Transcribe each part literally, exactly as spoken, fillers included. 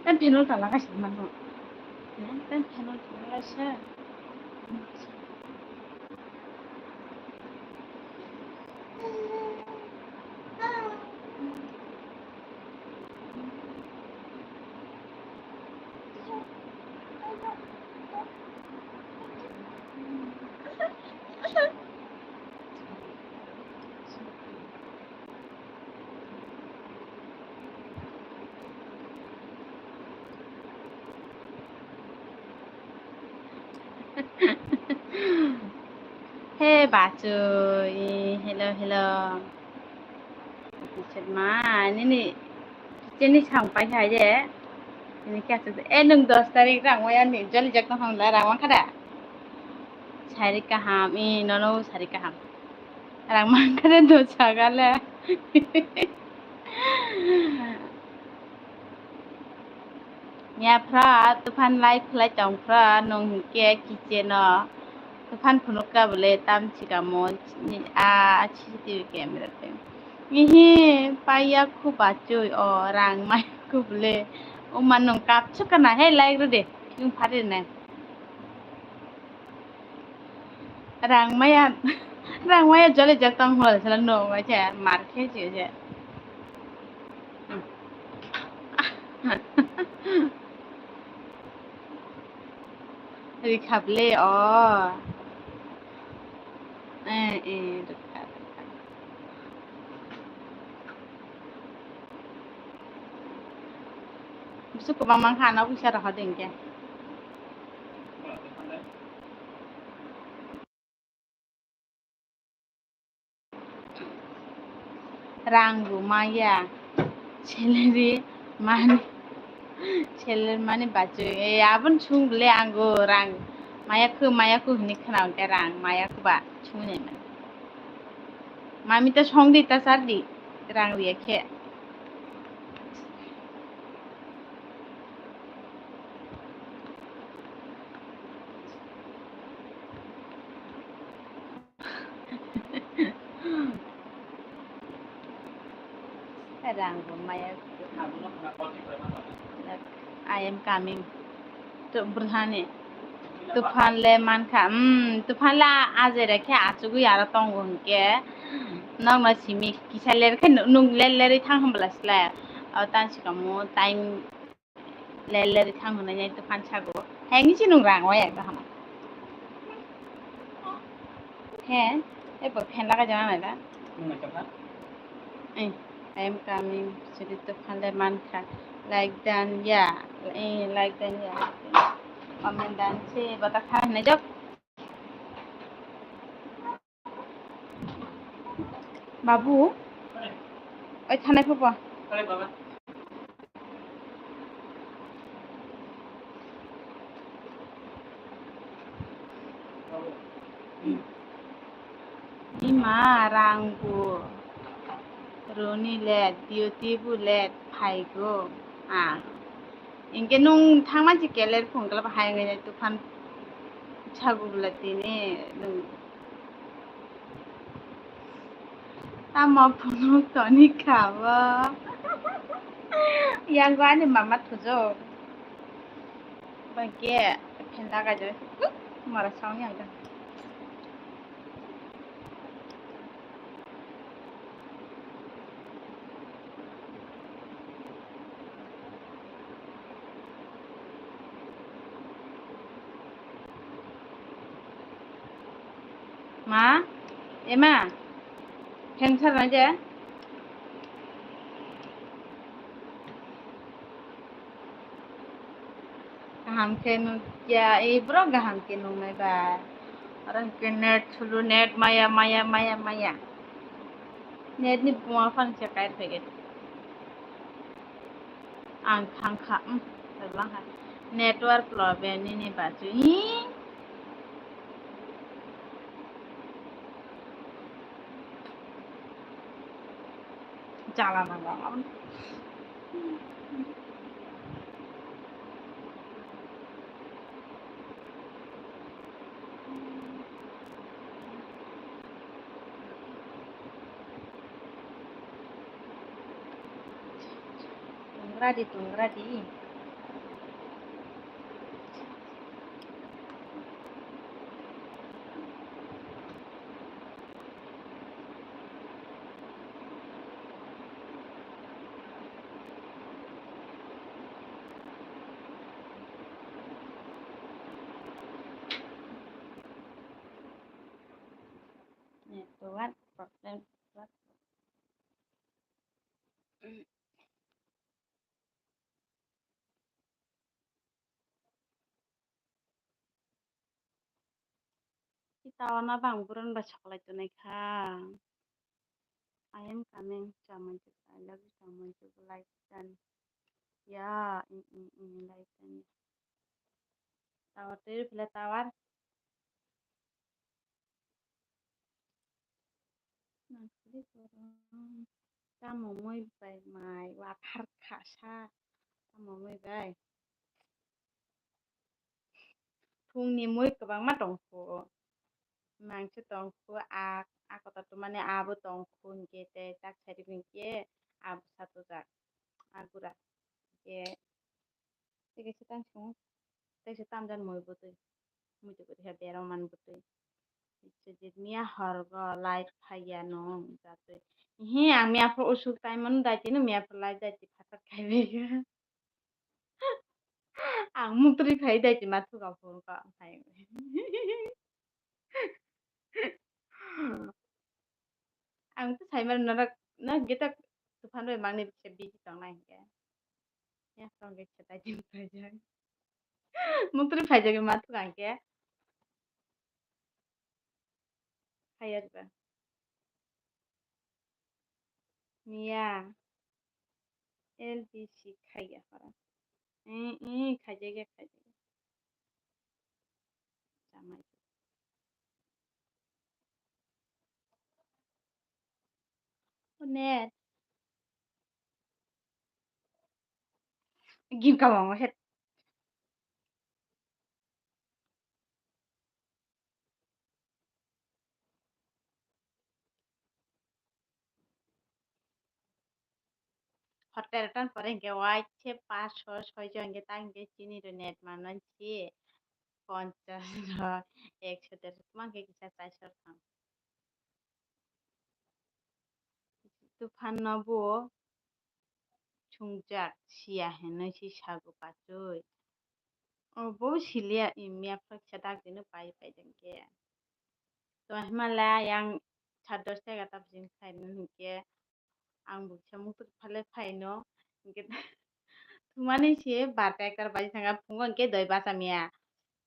Ten phenol tala kaisa mano. Ten phenol tala kaisa. Hey, bachoi. Hello, hello. Ma, nini kitchen ni sound pai hai je. Nini kya se? Eh, nung dos tarik rang waya ni jali jak tong hong la rang wang kada. Sari kaham, eh, nono sari kaham. Rang mang kada do sagale. Yaphra tuphan lai khlai tongphra nung hinkhe kitchen o tuphan phunukha bwle tam sikamo a C C T V camera twi. Ihi paiya khu bachoi o rang mai khu bwle. O man nung kapsuk kana he like rwdi nung phari nai. Rang maya, rang maya jole jak tong hol sala no ma je mar khe je je. Ri khable o. Eh, eh, rikha, rikha. Bisu kwbangma wngkha, ano puisa rohor de hinkhe. Rang bo maya, salary mani, salary mani bachoi, eh, aboni sung bole ango rang maya khu, maya khu hinui khna hinkhe rang maya khu ba sung nai mani. Mami ta song di ta sar di, rang riya khe. Rang bo maya. I am coming. To burhani. Tuphan le mankha. Hmm, tuphan le ajere khe achugwi aro tongo hinkhe. Nokno simi kisa ler khe nung ler lerwi thang hwnbwla sle. O tan sikamo time Ler ler thang hwnwi nai tuphan sago. Hengni si nung rang waya kaham. He, e bo phen lagai jana nai da. Nung nai tongkha? Eh, I am coming. Sidi tuphan le mankha. Like dan ya. Eh, like dan ya. Comment dan se bata kha nai jok. Babu, oi thanai phobo. Ima rang bu roni let, duty bu let phaigo. Ah. Hinkhe nung thangma si keler phung kla bahai wngwi nai tuphan sago bwla tini nung. Tamo phunuk toni kha bo. Yang ani mama thujok. Bangke phen lagai jai. Mara sound yang da. Ma, ema, phen sar nai je. Kaham khe nukya, eh, borok kaham khe nuknai ba. Aro hwnkhe net sulu, net maya, maya, maya, maya. Net ni buma phano se kai phai khe. Ang thang kha, um, network problem nini bachwi. Jala na bang. Tungra di, tungra di. Network problem. Kita wana bang buron ba soklai tonai kha. I am coming, Chamanchuk. I love you, Chamanchuk. Like done. Ya, mm, mm, mm, like done. Tower teri phila tower. Nangkukli borok. Tamo mui bai mai wathar kha sa. Tamo mui bai. Phungni mui kwbangma tongkhu. Mangso tongkhu, a, a kotor tongmani abo tongkhu hinkhe tei tak side o hinkhe abo satujak. A gura. Hinkhe tei kaisa tang song. Tei kaisa tamjani mui bwtwi. Mui twi kwrwi khe berok man bwtwi. Biswajit miya horgo live phaiya nwng jatwi. Hi ang miya phuru usuk taimano dai tini miya phuru live dai ti phatar khai bai. Ang muktwi phai dai ti ma thuka phuru ka phai. Ang to saimano norok no gita tuphan bai mangni bisi busy tongnai hinkhe. Ya tongkhe khe dai ti phai jai. Muktwi phai jagwi ma thuka hinkhe. Phaiya diba? Miya. L B C khaiya hora. Eh, eh, khaijagya, khaijagya. Chamai. Net. Gim kamang het. Hotel tan pore hinkhe waise pash soi jon hinkhe ta hinkhe chini rw net manman si ponchash rw ekso derso tuma hinkhe kisa chaisor thang. Tuphan no bo chungjak siya hinwi si sago pachoi. Obo siliya, i miya phwrwksa dak dino pai pai jeng khe. To himala yang sad dosta egarta bujing khlaino hinkhe ang bo kisa muktwi phalai phaino hinkhe thumani se barta ekta baji thangkha phungo hinkhe doi bacha miya.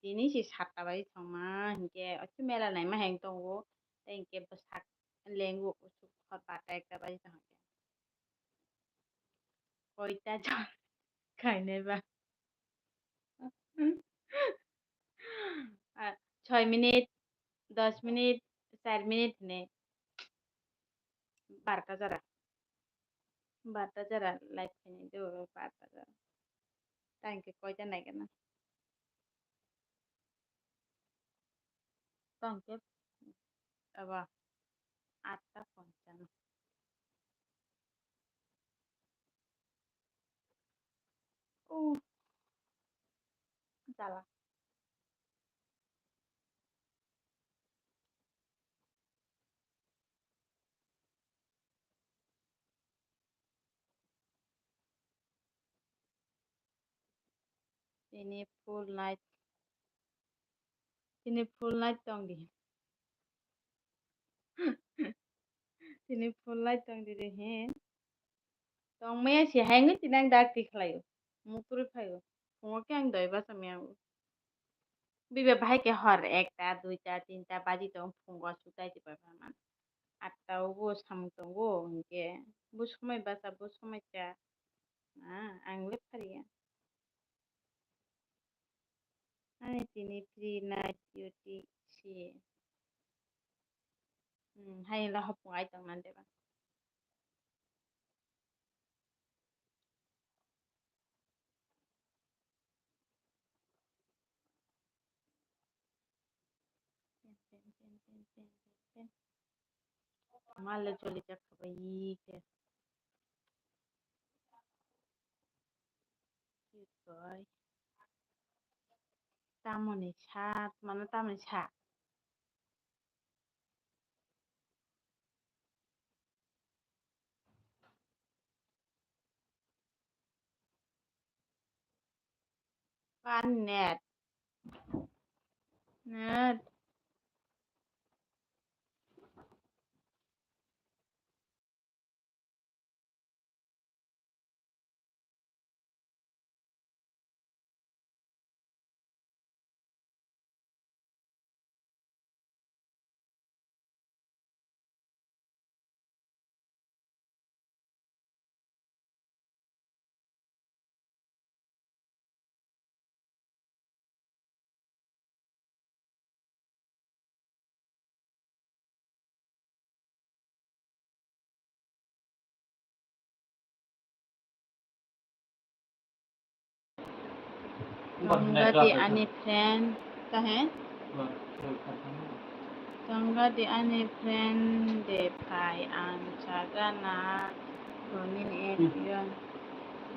Tini se satta baji thangma hinkhe oiso mela naima hai wng tongo tei hinkhe bwsak lengo usuk hor barta ekta baji thangkhe. Koita jon khainai ba? Ah, soi minute, dos minute, char minute hinwi barta jora. Barta jora live khainai do, barta jora. Tang khe koita naikhe na. Tong khe aba atta ponchano. Uh, jala. Tini full night, tini full night tong di. Tini full night tong di de he. Tong maya si hai ngi tinang dak ti khlai o. Muktwi phai o. Phungo khe ang doi bacha maya o. Bibe bahai khe hor ekta, duita, tinta baji tong phungo sutai di bai man. Atta o bo samung tongo hinkhe. Bo somoi bacha, bo somoi cha. Ah, ang le phariya. Ani tini free night duty si. Hmm, hai la hopung ai tong nan deba. Male choli jak khabai khe. Cute boy. Tamoni sa, mano tamoni sa. Pan net. Net. Tonga di ani friend, kahe? Tonga di ani friend de phai ang chaga na ronin e pion.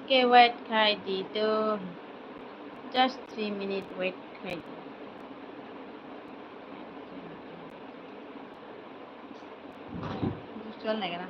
Ke wait khai di do. Just three minute wait khai di. Chal na kena.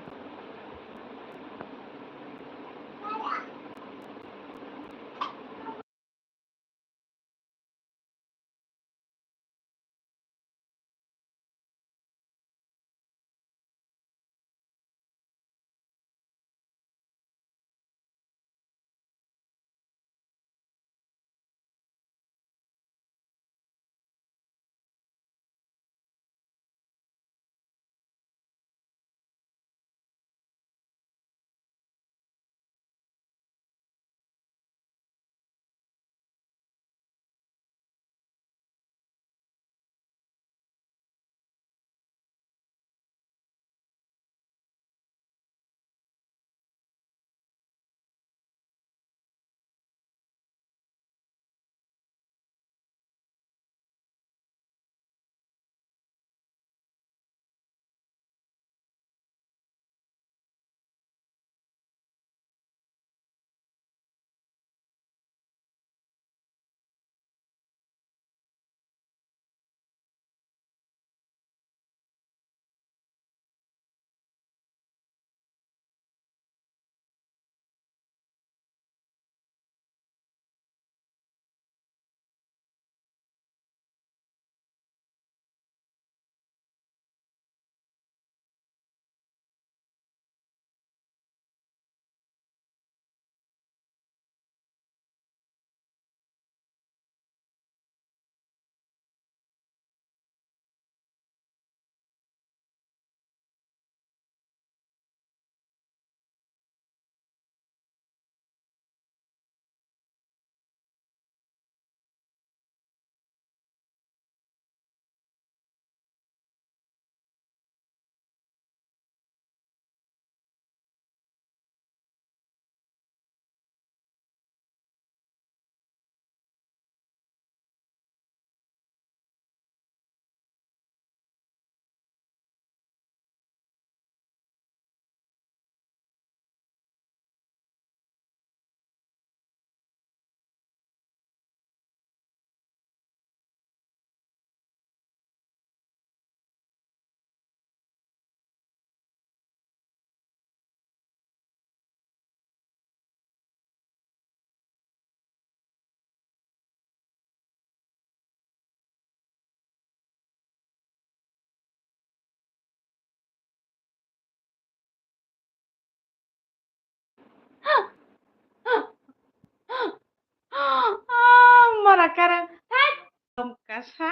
Ah, mora kara. Thai. Tom kasa.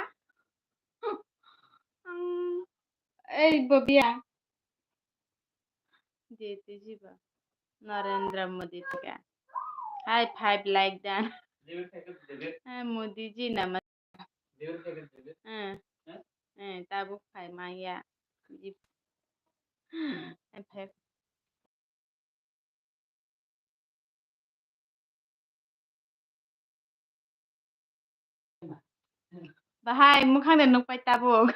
Ang, ei, Bobia. Jete jiba. Narendra Modi tika. Hai, five like dan. Hai, Modi ji nama. Eh, eh, tabuk phai maya. Jip. Eh, phai. Bahai, mukhang de nukpai tabuk.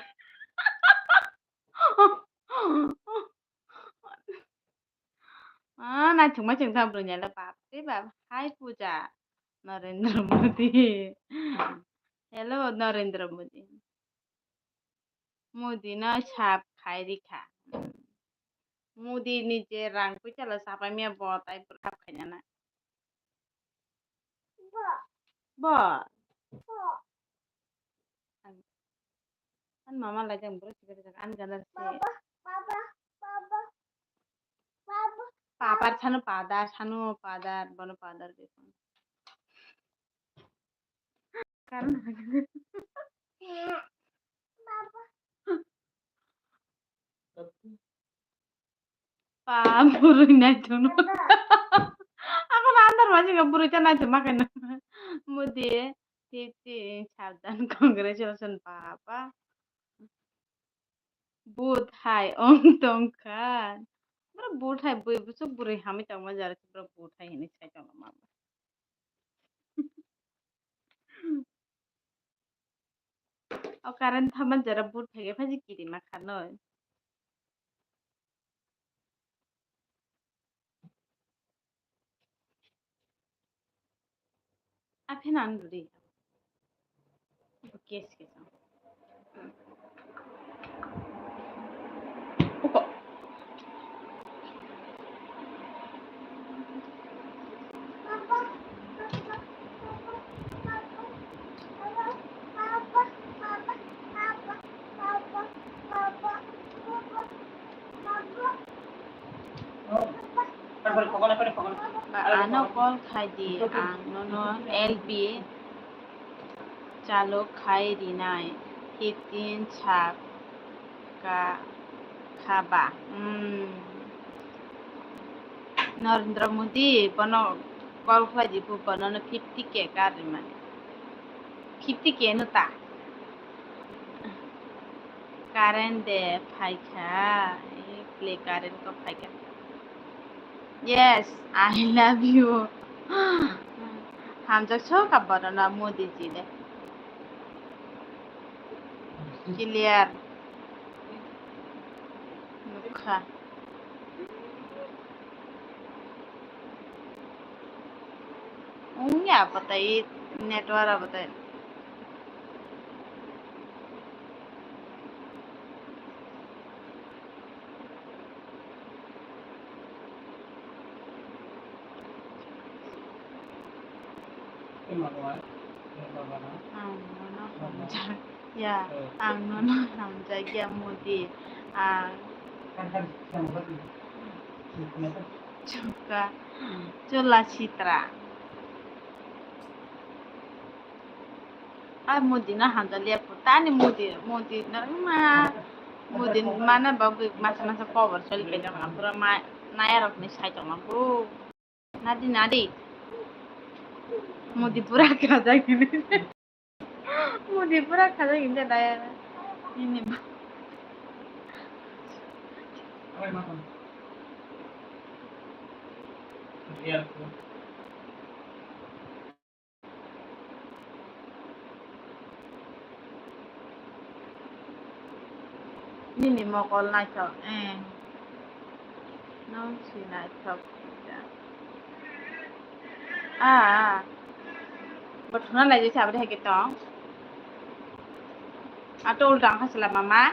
Ah, naithokma chwng tamo bwrwi ni le bap re bap. Hai puja. Narendra Modi. Hello, Narendra Modi. Modi no sap khai rikha. Modi ni je rang puisa lo sapai miya bo tai bwrwi sap khai nana. Bo. An mama lai jang bwrwi sibari jak an gana se. Papar sanu padar, sanu padar, bono padar de. Karon. Pa bwrwi naithokno. Ako na andar ma jingga bwrwi ta naithok ma khaino. Modi, titi, sabdan, congratulations, papa. But hai ong tongkha. Bro, but hai bui busuk bwrwi hamwi tongma jara bro, but hai hinwi sai tongma. O current thaman jora but phaikhe phaji kirima khanoi. Aphen ang duri. Kes kes. Uko. Ba ano call khai di, ang nono L P chalo khai rinai, fifteen sak ka khaba. Hmm. Narendra Modi bono call khlai di, bo bono fifty K ka rimani. Fifty K no ta. Current de phaikha, eh, play current ko phaikha. Yes, I love you. Hamjak so ka bono na Modi ji de. Clear. Nukha. Ungya batai, network batai. Ang nono hamjak ya, ang nono hamjak ya Modi. Ang chuka chula sitra. Ai Modi no hamjak liya pho. Tani Modi, Modi no ma, Modi mana bagwi masa masa power choli kajak ma pura ma, naya rok ni sai tong ma pho. Nadi, nadi. Modi pura khajak hini. Modi pura khajak hini daya. Nini ba. Nini mokol naithok, eh. Nwng si naithok. Ah, ah. Bo thuna lai jesa abri hai ke tong. Ato ulta ang khasla mama.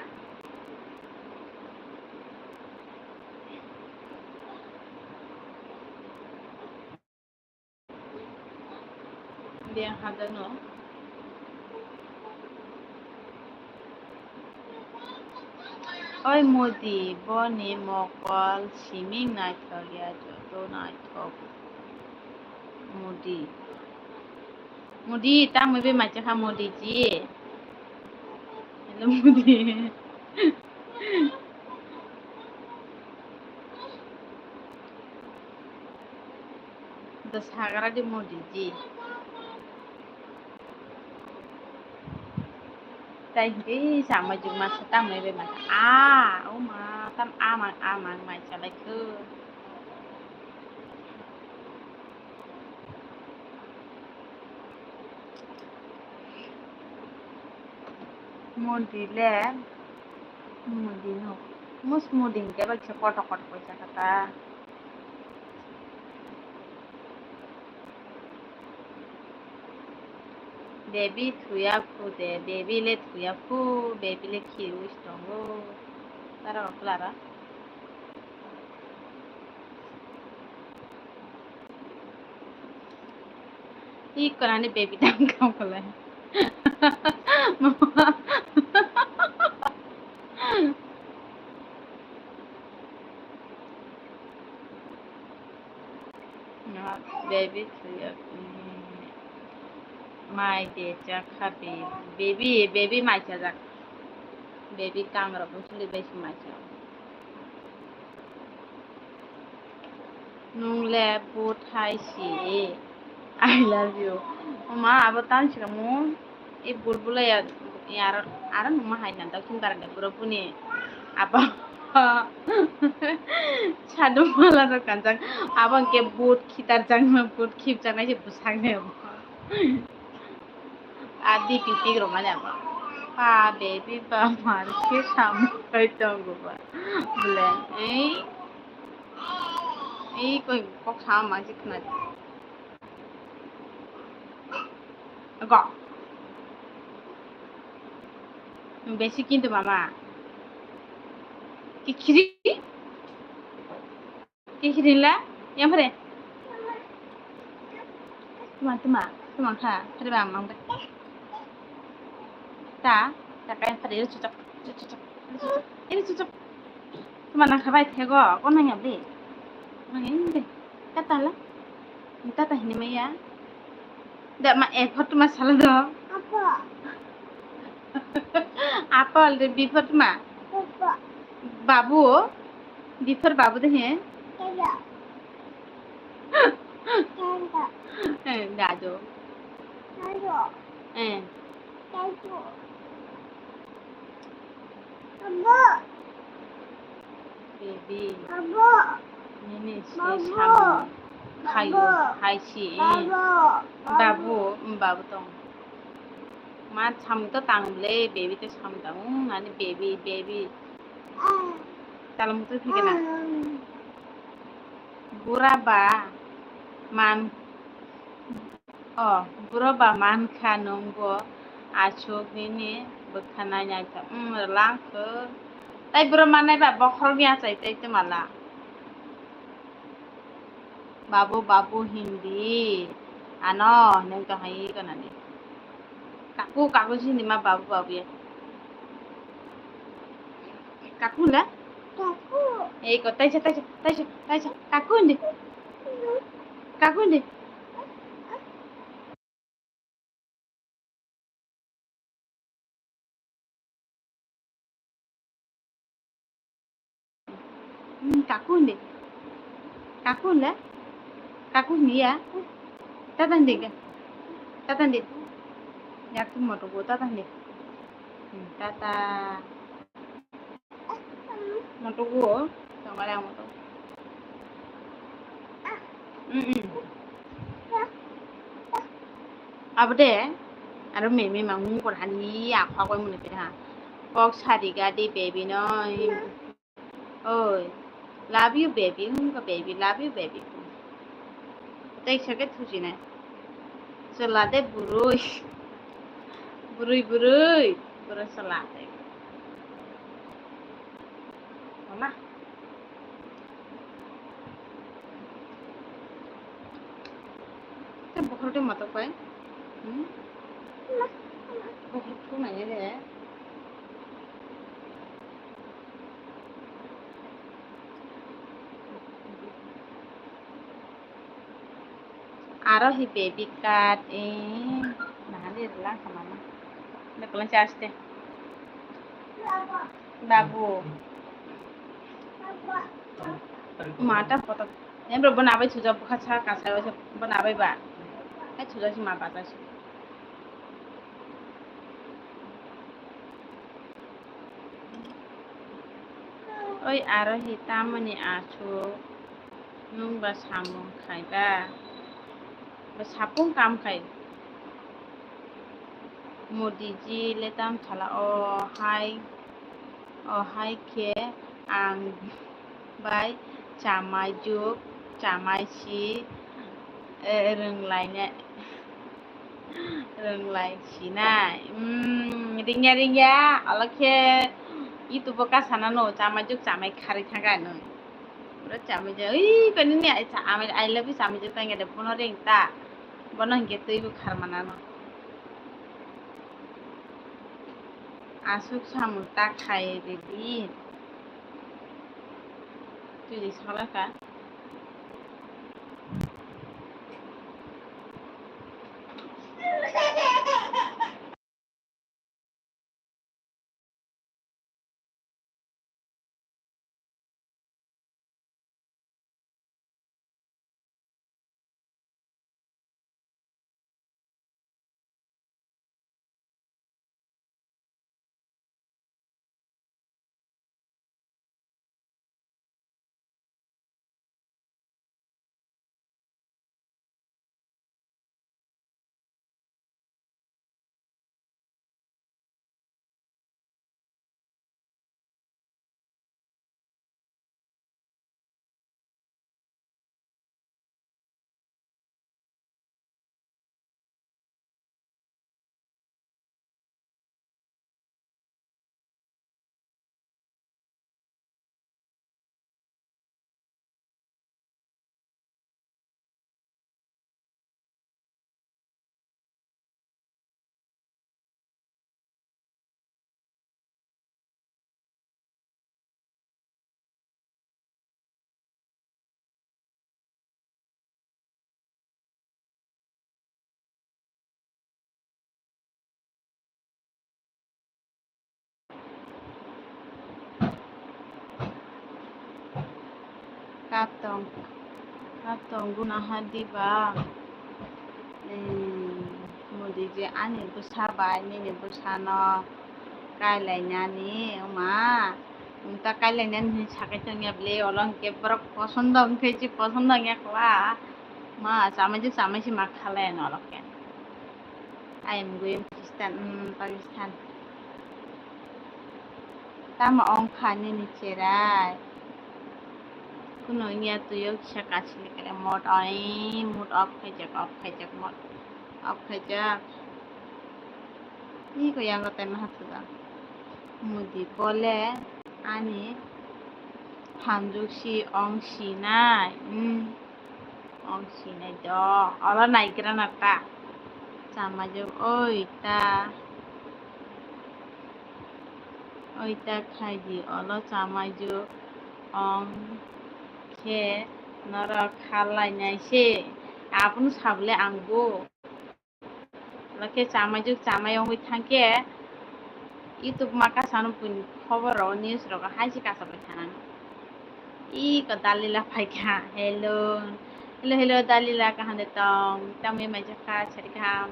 Dia hadano. Oi Modi, boni mokol siming naithok ya, joto naithok. Modi. Modi, tamo be macha kha Modi ji. Hello Modi. Da sagra di Modi ji. Tai hingke sama juma sa tam mai be mata. A, o ma, tam a mang, a mang mai chalai ko. Modi le, Modi no. Mus Modi hingke ba kisa kotor kotor poisa kata. Baby thuya khu de, baby le thuya khu, baby le khiui tongo. Tara oklara. Ih, konani baby dam kam kolai. Baby thuya, mm, mai de chakha baby, baby, baby mai chajak. Baby kangrok bwswli bai se mai chajak. Nung le but hai si, I love you. Oma, abo tan si kamu, i but bula ya, ya aro, aro nung ma hai na, dakin barang da, buro buni, abo, sadu mala do kanjang, abo ke but khitar jang ma, but khip jang nai se bwsak ne abo. Adi pipi rok manya ba. Pa baby ba mar khe samung khai tongo ba. Bole, ei, ei koi kok sama ma se khna. Go. Besi kintu mama. Kikhiri. Kikhiri la. Yang pare. Tuma, tuma, tuma kha. Pare ba mang ba. Ta, ta kaya pare. Chuchak, chuchak, chuchak. Ini chuchak. Tuma nang khabai thego. Ko nang ya be. Nang ini be. Tata la. Tata hini maya. Da ma A for tuma sala do. Apple. Apple de B for tuma. Apple. Babu. B for babu de he. Kaya. Kaya. Eh, da do. Kaya. Eh. Kaya. Baby. Nini se samung khaio hai se. Babu, mm, babu tong. Ma samung to tang le, baby to samung tang, mm, ani baby, baby. Talam tu thik na. Bura ba man. O, buro ba mankha nwng bo aswk nini bwkha nainai kha. Umm, rwlang kho. Tai buro mannai ba bokhorok ni achai tai tei mala. Babu, babu hindi. Ano, nwng to hai gana ni. Kaku, kaku sini ma babu, babu ya. Kaku la? Kaku. Ei ko, taisa, taisa, taisa, taisa. Kaku hindi. Kaku hindi. Hmm, kaku hindi. Kaku hindi. Kaku hindi ya. Tata hindi ka. Tata hindi. Yak tu moto ko tata hindi. Hmm, tata. Moto ko. Tongkar yang moto. Mm-mm. Abo de, aro meme mang mung kor hani ya khwa koi muni pira. Kok sari ga di baby no. Oi, love you baby, hum ka baby, love you baby. Tei sake thuji nai. Chwla de burui. Burui, burui. Burui chwla de. Mama. Te bokhorok tei matok bai. Hmm? Bokhorok thuk nai de. Aro hi baby card, eh, nahani rwlang kha mama. Nuklang chaste. Babu. Mata kotor. Em bro, bo nabai sujak bwkha sa kasai o se bo nabai ba. Hai sujak si ma bata si. Oi aro hi tamoni aswk nwng ba samung khai ba? Ba sapung kam khai. Modiji le tam sala o hai, o hai khe ang bai chamai juk, chamai si, eh, rwnglainai. Rwnglai sinai. Umm, ringya, ringya. Olo khe YouTube o kasana no, chamai juk, chamai kharwi thangkha no. Pura chamai juk. Ui, kani ni, I, I love you, chamai juk tangya de, bono ring ta. Bono hinkhe twi bo kharmana no. Aswk samung ta khai ridi. Twi salaka. Katong, katong guna ha diba? Hmm, mudi je ani bwsa bai nini bwsano kailainani, wngma? Nwng ta kailainani hinwi sakai tongya bwle, olo hwnkhe borok posondo wngkhe je posondo wngya kla. Ma, chamai je chamai se ma khalai norok khe. I am going Pakistan, mm, Pakistan. Tamo ongkha nini cherai? Kuno wngya twi o kisa kachi ni kare mod oi, mod off khaijak, off khaijak, mod off khaijak. Ni ko yang tai ma hatu da. Mudi bole ani hamjuk si ong sinai. Hmm. Ong sinai do. Oro naigra na ta. Chamaijuk oi ta. Oi ta khai di olo chamaijuk ong khe norok kha lai nai se. Abono sabole ang bo. Lake chamaijuk chamai wngwi thangkhe YouTube ma kasano buini khobor rok news rok hai se kasagwi thanang. Iko Dalila phaikha. Hello. Hello, hello, Dalila, kaham de tong? Tamni maijakha, sari kaham.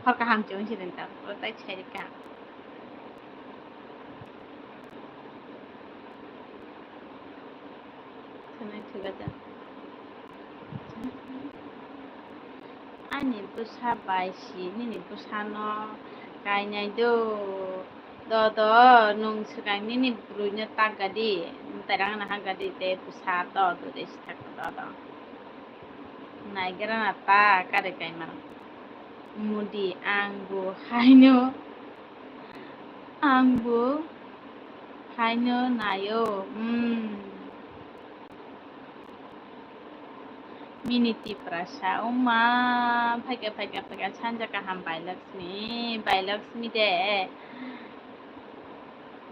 Hor kaham chong si den ta. Oro tai sari kaham. Khwnai thwibaja. Ani bwsa bai si nini bwsano kainai do. Do, do, nwng swkang nini bwrwino tak gadi. Mwtai rang nahak gadi tei bwsa do, do de si thak do, do. Naigra na ta kare kaima. Mudi ang bo haino. Ang bo haino naio, hmm. Mini Tiprasa, uma, phaikha, phaikha, phaikha, sanja kaham Bai Laksmi, Bai Laksmi de.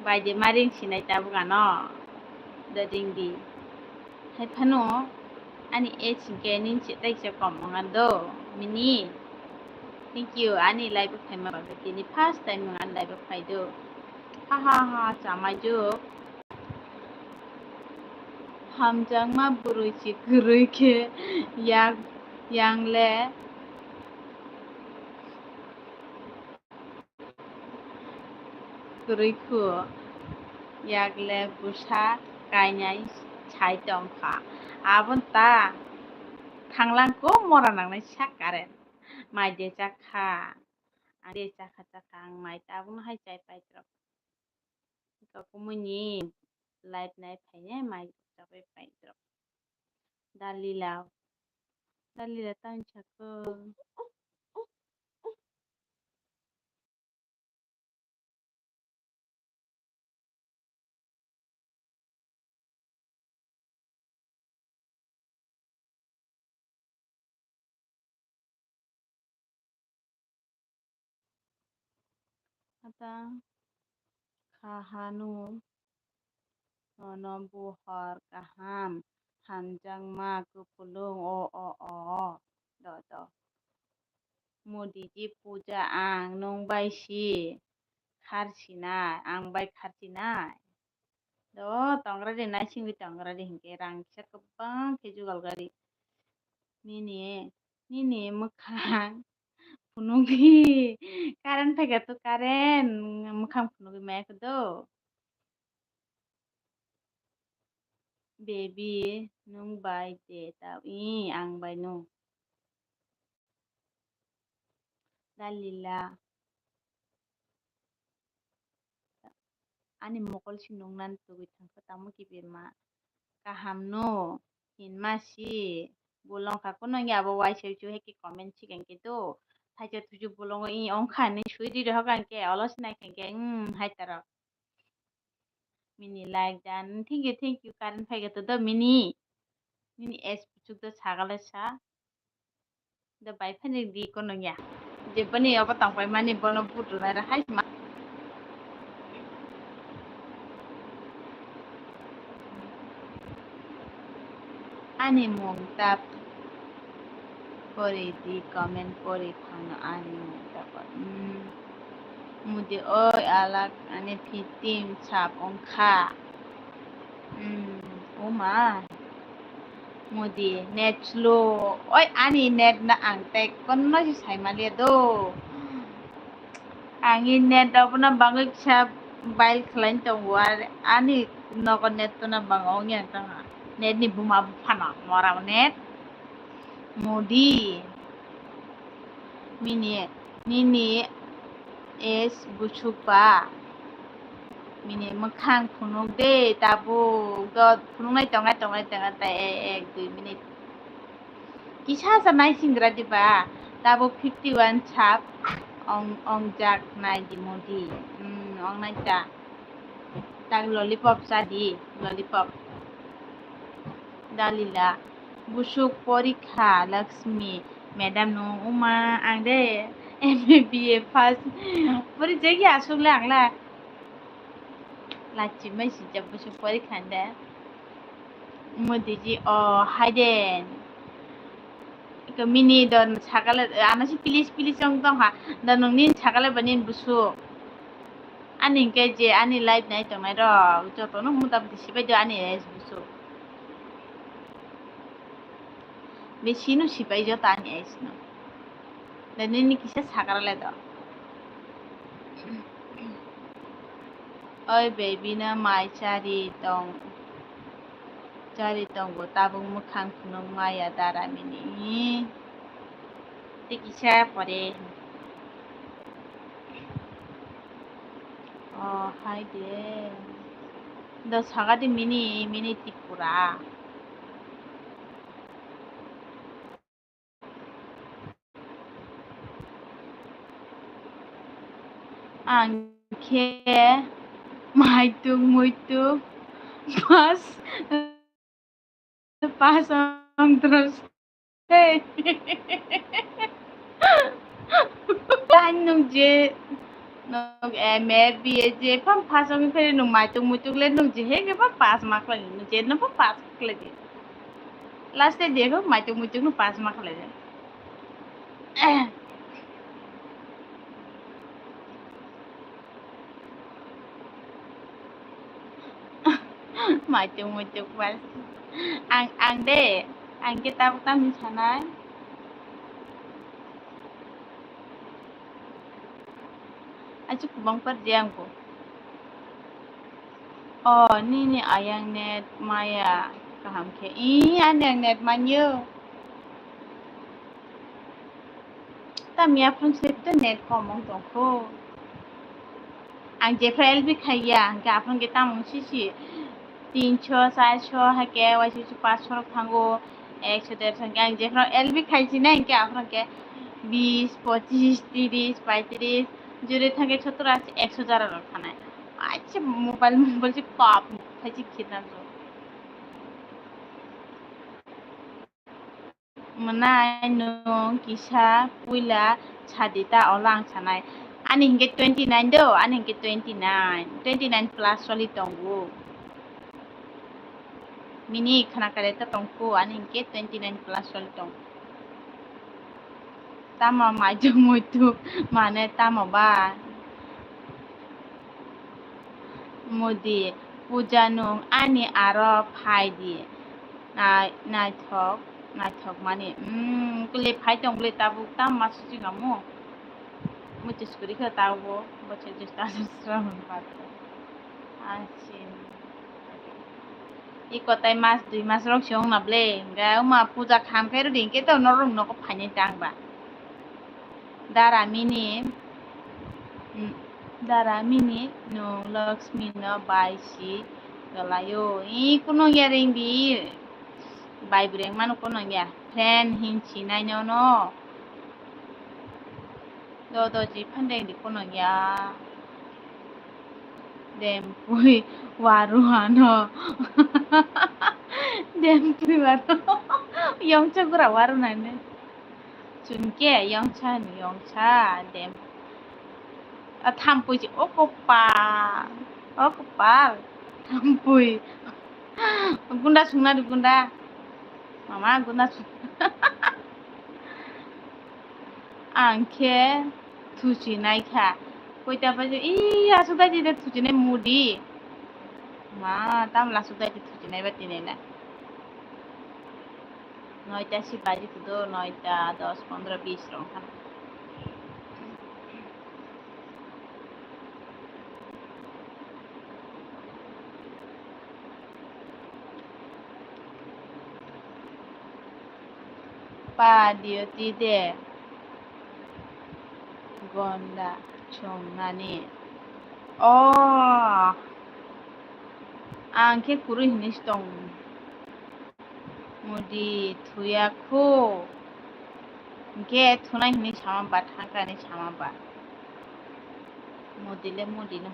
Bai de ma ring sinai tabuk ano, da ring di. Hai phano ani age hinkhe nini se taisa kom wng do, Mini. Thank you, ani live o phaima bagwi tini first time nwng ani live o phai do. Ha ha ha, chamaijuk. Hamjakma bwrwi si kwrwi khe yak yang le. Kwrwi khu, yakle bwsa kainai sai tong kha. Aboni ta thanglang kuk mora nangnai sak kare. Mai de chak kha. Ang de chakha chakha ang mai tabukno hai chai pai tro. Kakumuni live nai phainai mai chapai pai tro. Dalila. Dalila tang chakung. Ata kha hanu nono buhor kaham hamjakma kupulung o o o do do. Modi ji puja ang nwng bai si khar sinai, ang bai khar sinai. Do tongra di naisingwi tongra di hinkhe rang kisa kwbang khe jugal gari. Nini, nini mwkhang phunugwi current phaikha to current mwkhang phunugwi maya khe do. Baby, nwng bai de ta, ih, ang bai no. Dalila. Ani mokol si nung nan tugui thangkha tamo kibirma. Kaham no hinma si. Bolong kha kuno ya abo waisa uchu heki comment si kengke do. Thaisa thuju bolongo i ongkha ni sui di rohok angke olo sinai kengke, hmm, hai taro. Mini like dan. Thank you, thank you. Current phai gato do mini. Mini es puchuk do sagale sa. Do bai phani di kono ya. Je bani obo tang pai mani bono butu lai ra hai ma. Ani mung tap. Pori di comment pori phano ani mung tap. Hmm. Mudi oi alak ani fitim sap ongkha. Hmm. Oma. Modi, net slow. Oi, ani net no ang tei kono se sai manliya do. Ang i net abono bagwi kisa bail khlai tongo, ar ani nogo net no bang ong ya tong. Net ni buma buphano mora net. Modi. Mini, nini age buchukba. Mini mwkhang phunuk de tabuk. Dot phunuknai tongnai, tongnai, tongnai, tai ek dui minute. Kisa sa naisingra diba? Tabuk fifty one chap ong, ongjak nai di Modi. Hmm, ong nai ta. Tak lollipop cha di, lollipop. Dalila, busuk porikha, Lakshmi, madam no uma ang de M A B A pass. Pori jegi asuk le ang la. Lachi mai si jab busuk porikha de. Modi ji, oh, hai de. Iko mini don sakale, ano si pilis pilis ong tong ha. Don nung nin sakale ba nin busuk. Ani hingke je ani live nai tongnai rok jotono mota moti sibai do ani age busu. Bisi no sibai joto ani age no. Da nini kisa sakra le do. Oi baby no mai chari tong. Chari tongo tabuk mwkhang phunuk maya dara mini. Tei kisa pore. Oh, hai de. Do saga di mini, mini Tripura. Ang khe maitung muitung pas, pas ong tros. Hey. Tang nung je, nung M A B A je, pam pas ong phai nung maitung muitung le nung je, he ke pam pas ma khlai nung je, nung pam pas khlai di. Last e je ko maitung muitung nung pas ma khlai di. Maitung muitung pas. Ang, ang de, ang ke tabuk tamni sanai. Achu kubang par je ang ko. Oh, nini ayang net maya kaham khe. Ih, ani ang net manyo. Tamni aphang se to net kom wng tongkho. Ang jephru L B khaiya, hingke aphang ke tamung sisi tinso, charso, haike waisa waisa paanso rok thango, ekso, derso, hingke ang jephru L B khaisinai, hingke aphang ke bis, pochis, tiris, paitris, juri thangke sottor, asi, ekso jora rok thanai. Aisa mobile, mobile se kap, thaisi khitna rok. Mwnai nwng kisa puila sadi ta, olo ang sanai. Ani hinkhe twenty nine do, ani hinkhe twenty nine, twenty nine plus choli tongo. Mini khna kare ta tongkho, ani hinkhe twenty nine plus choli tongo. Tamo maitu muitu mane tamo ba? Modi, puja nwng ani aro phai di. Nai-, naithok, naithok mani. Umm, kwlwi phai tong bwlwi tabuk, tam ma suchung amo. Muitu swkari khe tabuk, bochor jesta sravan patra. Asin. I kotai mas, dui mas rok se wngna ble, hingke wngma puja kham khe rwdi, hingke to norok nogo phainai tang ba. Dara mini, mm, dara mini nwng Lakshmi no bai si kwlaio. I kunung ya ring di, bai breng mano kunung ya, friend hin sinai nono. Dodoji phandeng di kono ya. Dempui waru ano. Dempui waru. Yongcha gura waru nane. Chunke yongcha ni yongcha dem. A thampui ji o kopa. O kopa. Thampui. Gunda sungna di gunda. Mama gunda sung. Ang khe thuchinai kha. Koita baje, ii, aswk dai tide thuchinai mudi. Ma, tam lasuk dai tide thuchinai ba tini na. Noita si baji kudo, noita dos, pondro, bis rong kha. Pa duty de gonda chongnani. O, ang khe kwrwi hinwi se tong. Mudi thuya khu. Hinkhe thunai hinwi sama ba, thangkani sama ba. Mudi le mudi no.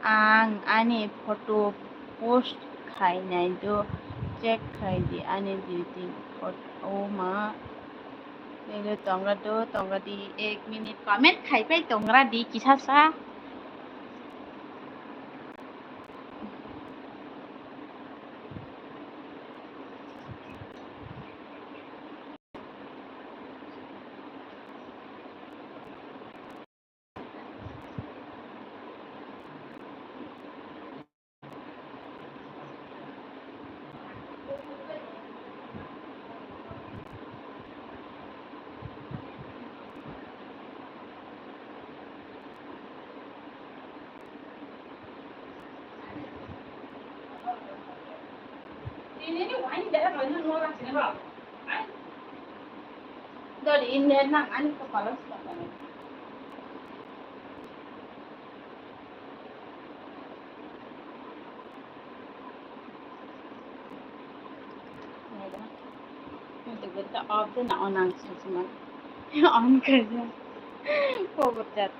Ang ani photo post khainai do, check khai di ani duty photo o ma. Nini tongra do, tongra di, ek minute comment khai pai tongra di, kisa sa. Dori in net nang ani kopalo sokani. Off de na on ang sasma. On kaja. Power chat.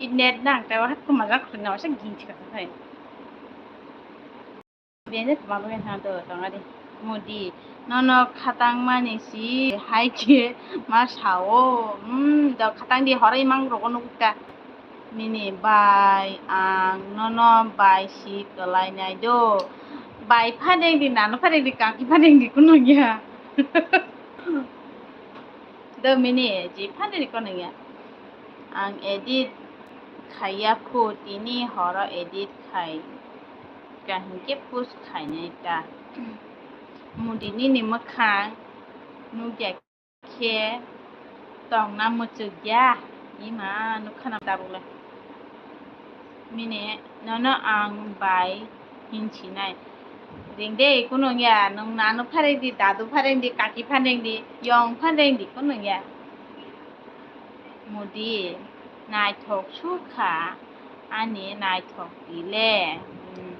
I net nang tei wahat kwmajak khwlwng nang waisa gini thika thai. Bini kwmajak wngkha do tongari. Modi, nono khatang mani si hai khe ma sao. Hmm, do khatang di horo imang rogo nukta. Nini bai ang nono bai si kwlai nai do. Bai phaneng di, nano phaneng di, kaki phaneng di, kunu ya. Do mini ji phaniri kono ya. Ang edit khaiya khu tini horo edit khai. Kaham khe post khainai ta. Mudi nini mwkhang nukya khe tongna muchukya. Ima nukha na tabukle. Mini nono ang bai hinsinai. Ring de, kunu wngya, nwng nanu phareng di, dadu phareng di, kaki phareng di, yong phareng di, kunu wngya. Mudi, naithok sukha, ani naithok di le. Hmm,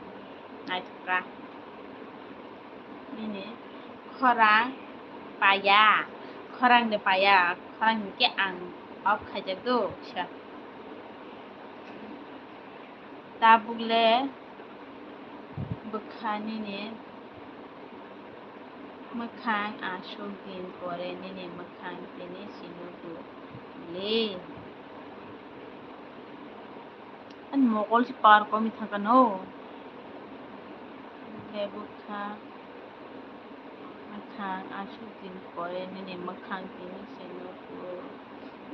naithok kha. Nini khorang paya, khorang de paya, khorang hinkhe ang off khaijak do, sa. Tabuk le bwkha nini mwkhang aswk din pore nini mwkhang tini sinugo le. Ani mokol se power komi thangkha no. Khe bwkha. Mwkhang aswk din pore nini mwkhang tini se nugo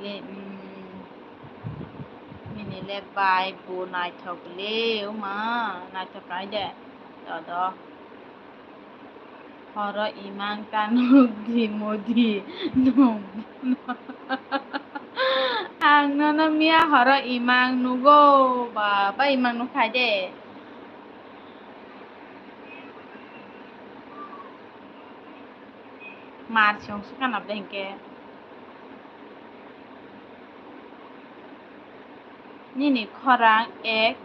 le, mm, nini le bai bo naithok le, oma naithok kai de, dodo. Horo imang ta nuk di modi nung. Ang nono miya horo imang nugo, baba, imang nukha de. Mar song suka nabde hinkhe. Nini khorang ek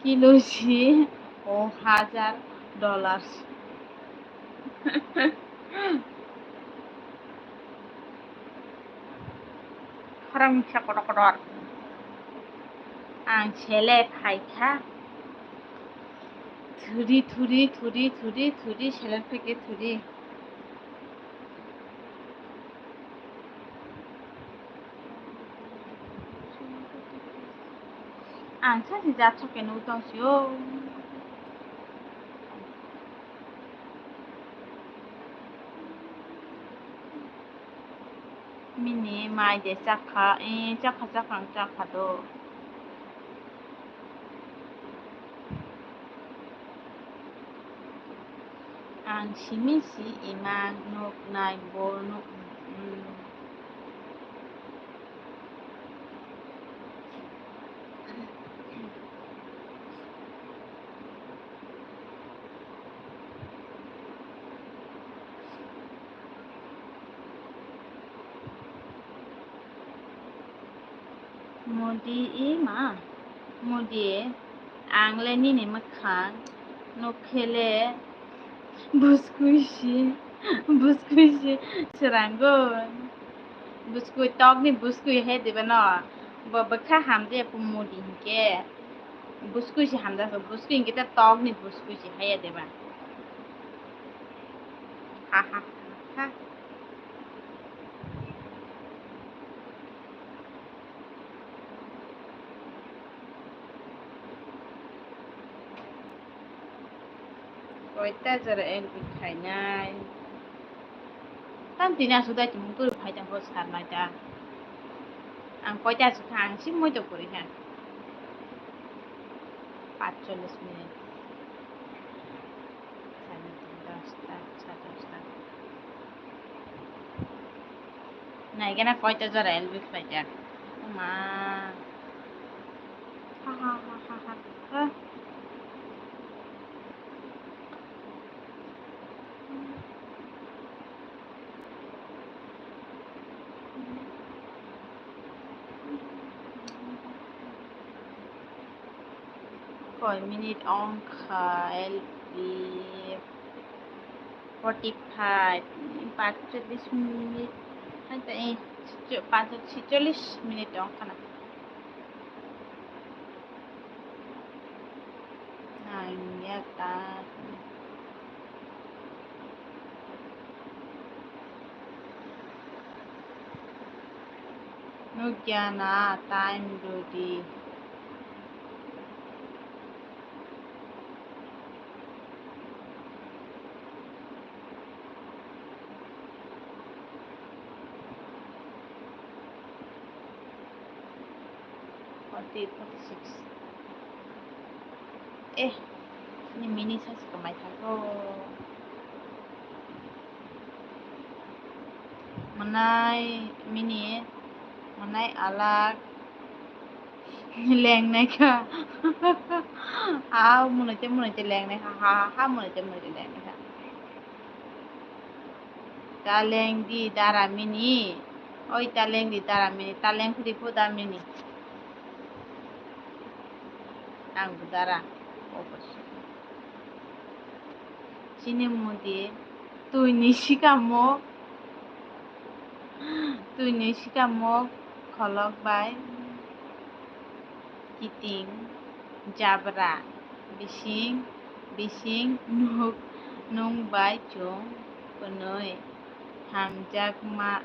kilo si o hajar dollars. Khorang misa kotor kotor. Ang sele phaikha. Thuri, thuri, thuri, thuri, thuri, sele phaikhe thuri. Ang sachi jat soke nung tong sio. Mini mai de chakha, eh, chakha, chakha, ang chakha do. Ang simi si imang nuk nai bo nuk, mm. Modi ima, Modi, ang le nini mwkhang nukhe le buskui si, buskui si swrango. Buskui tokni buskui hai diba no, bo bwkha hamjaya Modi hinkhe. Buskui si hamjakha, buskui hinkhe ta tokni buskui si haiya diba. Ha ha ha. Koita jora L B khainai? Tam tini aswk dai tongmung twi phai tongkho sarnai ta. Ang koita aswk kha, ang si moi tong kwrwi kha. Patchollis minute. Dosta, sa dosta. Naikhe na koita jora L B khlaijak. Oma. Ha, ha, ha, ha, ha. Ha. Koi minute wngkha L B? Forty five, paanch chollish minute. Hai ta, eh, paanch chollish minute wngkha na. Nangya ta. Nukya na time rwdi. Forty, forty six. Eh, ni mini size kwmai thago. Mwnai mini, mwnai alak lengnai kha. Ha, mwnwi te mwnwi te lengnai kha. Ha, ha, ha, mwnwi te mwnwi te lengnai kha. Ta lengdi dara mini. Oi, ta lengdi dara mini. Ta lengphidi phu da mini. Ang bo dara. Chini Modi, twini sikamo, twini sikamo kholok bai kiting jabra bising bising nuk nung bai chwng kwnwi hamjakma,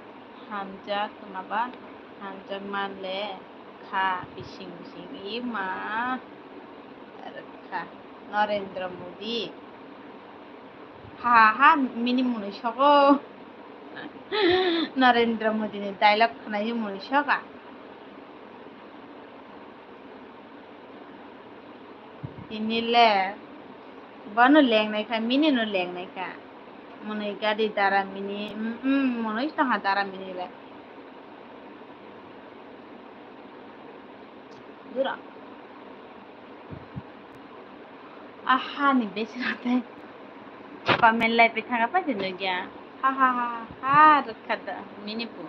hamjak maba hamjakma le kha bising bising ima rwkha Narendra Modi. Ha ha, mini mwnwi sogo. Narendra Modi ni dialogue khwnai mwnwi soga. Tini le bono lengnai kha, mini no lengnai kha. Mwnwi gadi dara mini, mm, mm, mwnwi tongha dara mini le. Dura. Aha ni besra tei comment lai pe thanga pa de nugya. Ha ha ha ha, rwkha da mini bo.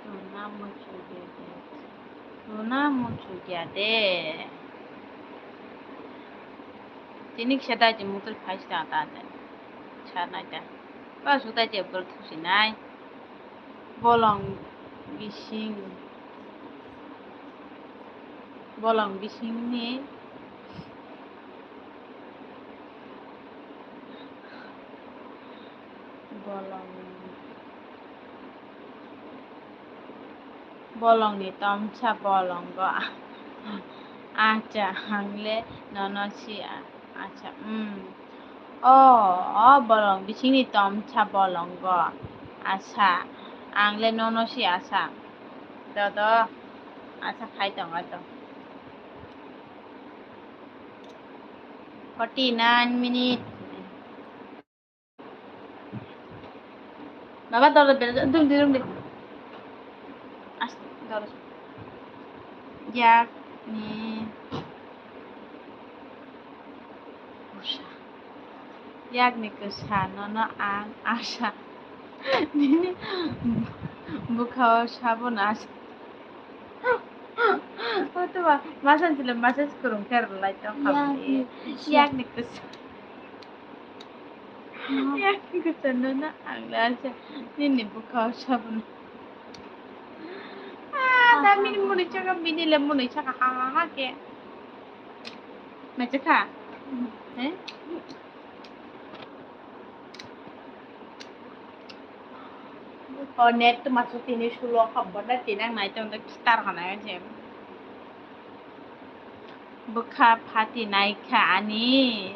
Tuna muchugya de. Tuna muchugya de. Tini kisa dai je muchur phai sita ta de. Sa nai ta. Ba su dai je bor thusi nai. Bolong bising. Bolong bisingni bolong, bolongni tomsa bolongo. Acha, ang le nono si a-, acha, um. O, o bolong bisingni tomsa bolongo. Asa, ang le nono si asa. Dodo, asa khai tongo to. Forty nine minute. Baba, dorja bera, dum di, dum di. As, dorja. Yak ni kusa. Yak ni kusa, nono ang asa. Nini bwkhao sabon asa. Otoba, masa chile masa kwrwng khe rwlai tong kha. Yak ni kusa. Yak ni kusa. Yang gusano na ang le asa nini bwkhao sabun. Ah, da mini muni chaka, mini le muni chaka ha ha ha ke. Mai chakha? Eh? O net to masu tini sulo khabba da tinang nai tong da kitar hana je. Bwkha phati naikha ani.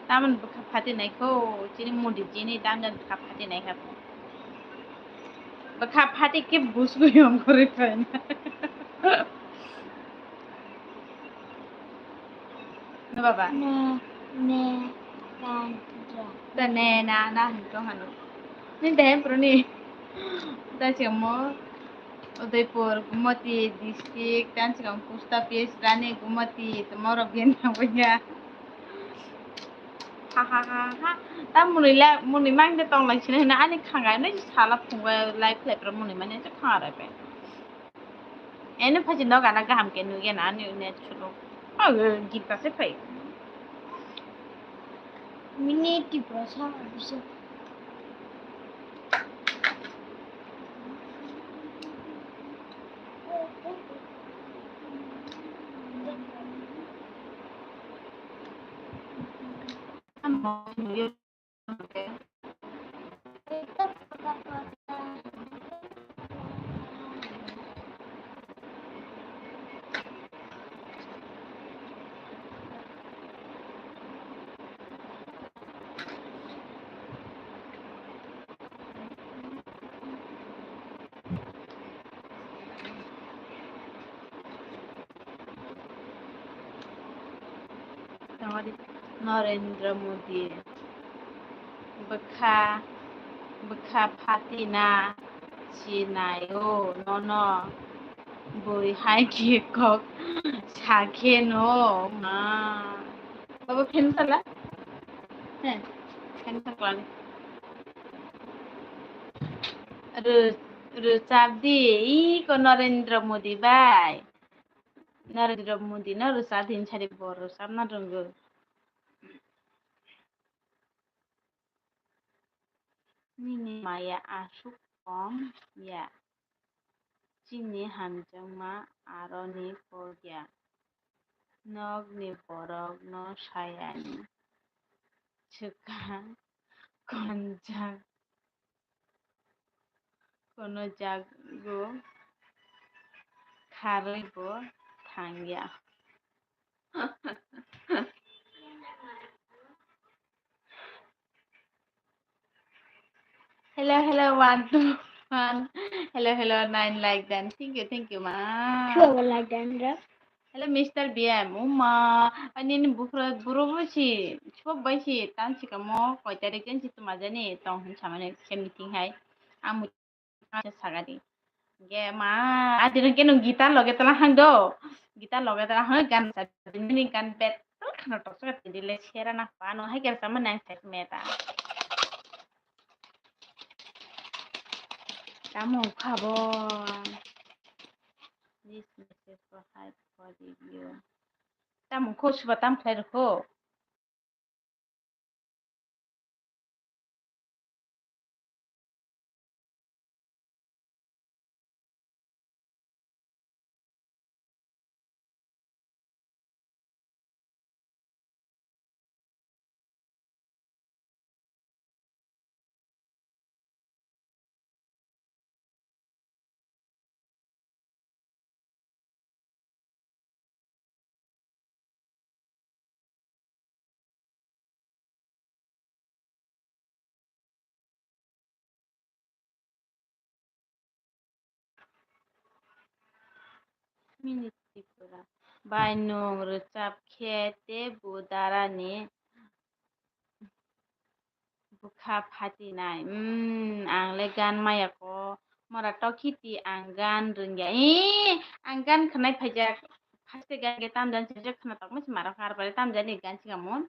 Tamoni bwkha phati naikho, chini mudi jini dangdan bwkha phati naikha. Bwkha phati khe busgwi ongkhorwi phaina. No baba. Ne, ne, dan, ja. Da ne, na, na, hin tong hanu. Ni dai bro ni. Da chemo. Udaipur, Gumati district, tang chikang post office, Rani Gumati, tomorok genda waya. Ha ha ha ha. Ta muni la, muni mang de tong lai sini na ani khangai na sala phungwa life life ra muni mani ta khanga rai pe. Ene phaji no gana gaham ke nuge na ani net chulo. Ah, gita se phai. Mini Tripura sa bisa. Narendra Modi. Bwkha, bwkha phatina sinaio nono bui hai khe kok sakhe no. Ah. Baba fan sala? He, fan sakla ni. Ru-, rwchap di, iko Narendra Modi bai. Narendra Modi no rwchap di, sari bo rwchapna rwngwi. Nini maya aswk kom ya, chini hamjakma aroni pokya, nokni borok no sayani swkang konjak. Kono jago kharwi bo thangya. Hello, hello, one, two, one. Hello, hello, nine like dan. Thank you, thank you, ma. Sure, like dan, ra. Hello, Mister B M. Uma, ani ni bufra buro bo si, chop bai si, tan si kamo, koi tarik jan si tuma jani, tong hin samani, se meeting hai. Amu sagadi. Ge ma, adi rong keno guitar loge tala hang do. Guitar loge tala hang gan sa, ni gan bet, tala khano tok sa, tidi le sera na pa, no hai ker sama nang sa meta. Tamo khabo. This message for hide for review. Tamo kho suba tam khlai rokho. Mini Tripura. Bai nwng rwchap khe tei bo darani bwkha phatinai. Umm, ang le gan maya ko. Mora tokhiti ang gan rwngya. Ee, ang gan khwnai phaijak. Haste gan ge tamjani se khwna tokma se mara kar pare tamjani gan sikamon.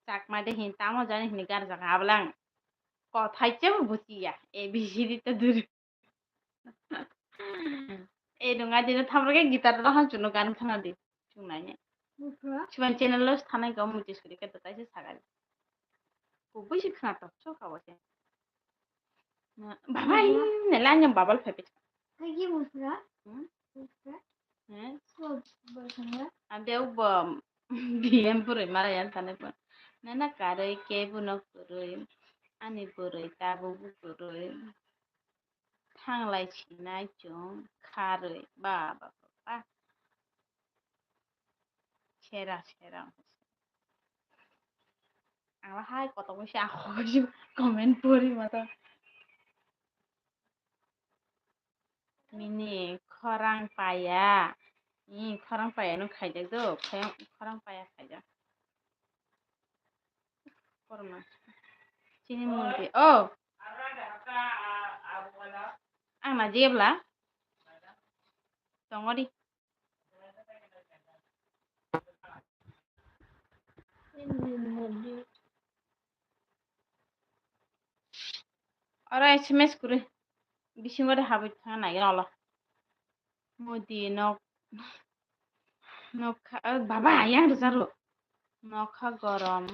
Chakma de hin tamo jani hin gan jaka ablang. Kothai chebo buchiya. A B C D ta duru. E dunga dino thamrok e guitar rohan chuno gan khana di. Chungnai ne. Bufra? Chuan channel lo thanai go muti suri ka tatai se sagai. Kubui si khana tok chok ka wase. Baba. Baba. Ne la nyam babal phepe. Kagi bufra? Hmm? Bufra? Eh? So, bufra? Ande ubo B M puri mara yan tane pun. Nana karui ke buno kurui. Ani burui tabu bu kurui. Thanglai sinai chwng kharwi. Ba, ba, ba, ba. Sera, sera. Ang hai kotok bai se ang hoi comment pori ma to. Mini khorang paya. Ni khorang paya no khaijak do. Khorang, khorang paya khaijak. Korma. Chini murti. Oh. Ang na jebla. Tongori. Oro S M S kuri. Bisingo de habwi thang nai olo. Modi nok, nokha, eh, baba, yang rwjak rw. Nokha gorom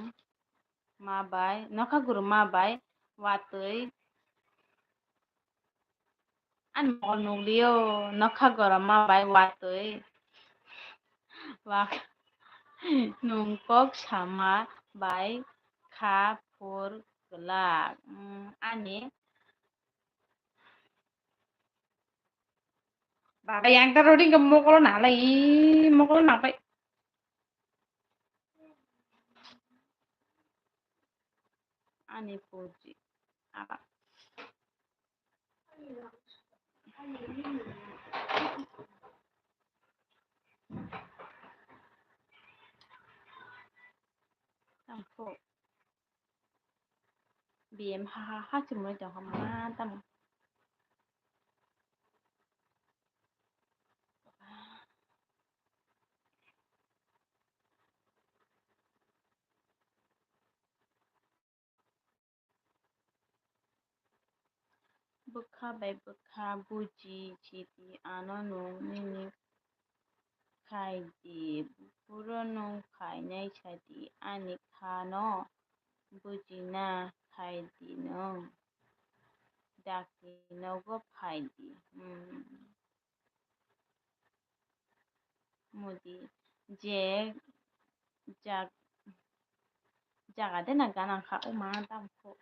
ma bai, nokha gorom ma bai watwi. Ani mokol nukliyo, nokha gorom ma bai watwi. Wak, nung kok sama bai kha phur glak. Mm, ani Baba, yang ta rodi ke mokolo nalai, mokolo napai. Ani puji. Apa? Tangko. B M ha ha ha chumui tongkha ma tamo. Bwkha bai bwkha buji sidi ano nwng nini khai di, buphuru nwng phainai sadi ani kha no bujina khai di nwng, dakti nogo phai di. Hmm. Modi je jag-, jaga de na gana kha o ma dam kho.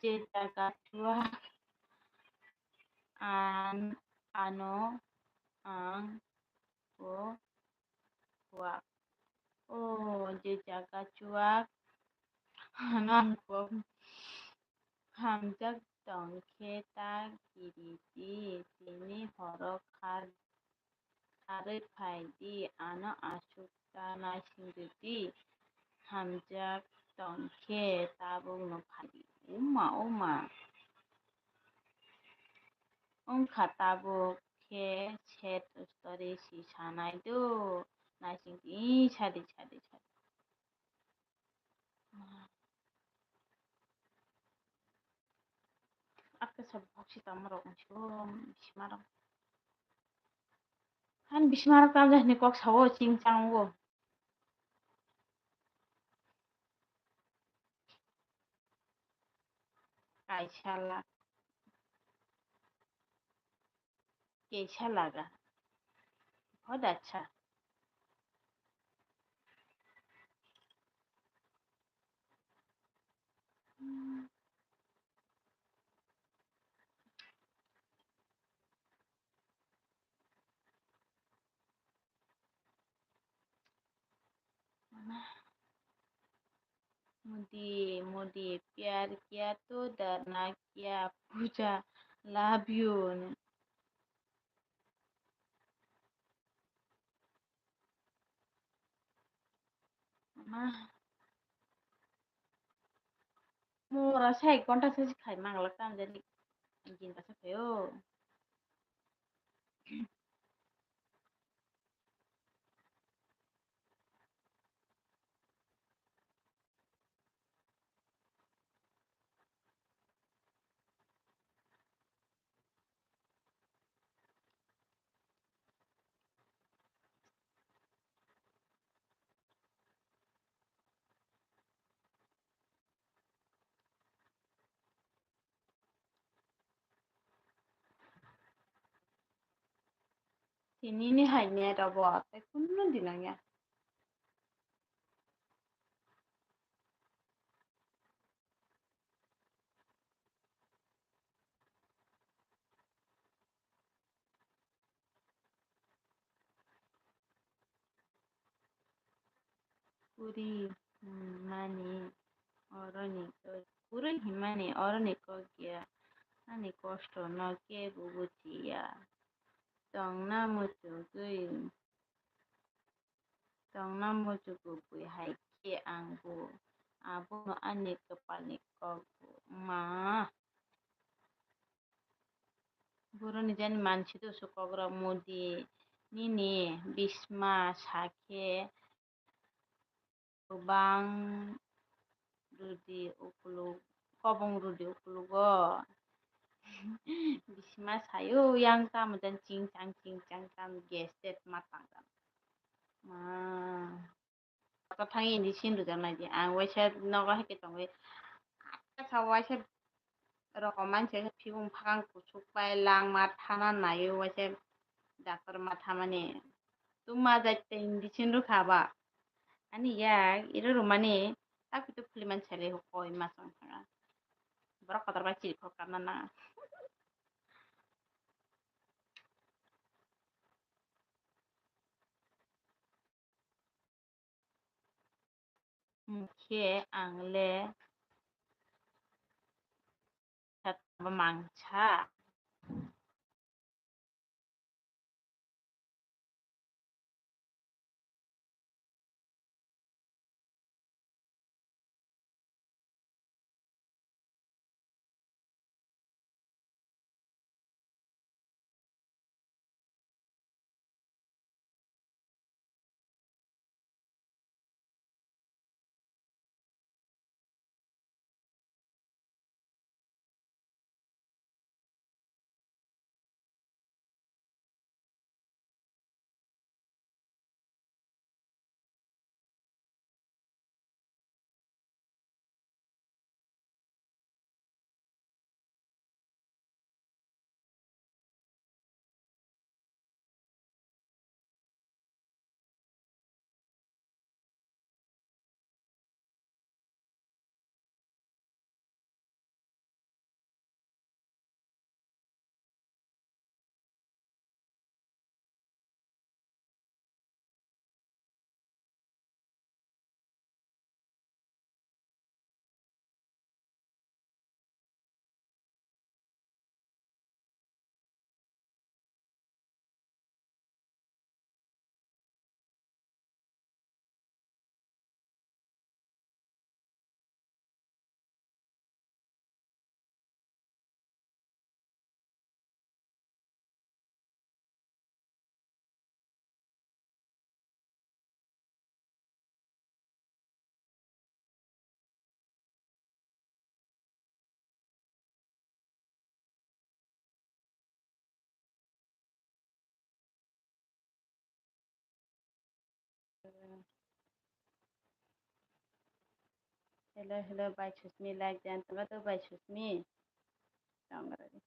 Je jaga thua an, ano ang bo wak. O je jaga chuak, ano ang kok hamjak tong khe ta kiri di, tini horo kha-, kharwi phai di, ano aswk ta naising rw di, hamjak tong khe tabukno phai di. Uma, uma. Wngkha tabuk khe sad story si sanai do. Naising di, sadi, sadi, sadi. Akka sa boksi tamo rok nsi o, bisima rok. Han bisima rok tam jahni kok sao ching chang o. Kaisa la-, kaisa laga. Bahut acha. Modi, Modi, pyar kiya to darna kya, puja, love you. Ma. Mora sa ek ghonta se khai manglak tam jani. Gin ta sa khayo. Tini ni hai net abo tei kunu di nang ya. Puri hwnmani oroni, puri hwnmani oroni kok ya, ani kosto no kebo bujiya. Tongna muchugwi, tongna muchugwi hai khe ang bo, abono ani kwpalni kok bo ma. Boroni jani mansi do su kokrok Modi nini bisma sakhe kwbang rwdi ukuluk, kobong rwdi ukulugo. Bisma sayo yang tamo jan ching chang ching chang tam gas tet ma tang tam. Ma. Kotor thangwi indi sin rwjak nai di. Ang waisa nogo hai khe tongwi. Kasa waisa rokom mansi phiyung phakang kuchuk pai langma thana naiwi waisa doctor ma thamani. Tuma jai tei indi sin rwkha ba. Ani yak iro rwmani tak pitu phuli mansi le koi ma chong thanga. Borok kotor bai chiri khok kamna nang. Hwnkhe ang le mangsa. Hello, hello, bai Susmi, like dan tongla to bai Susmi. Tongra di.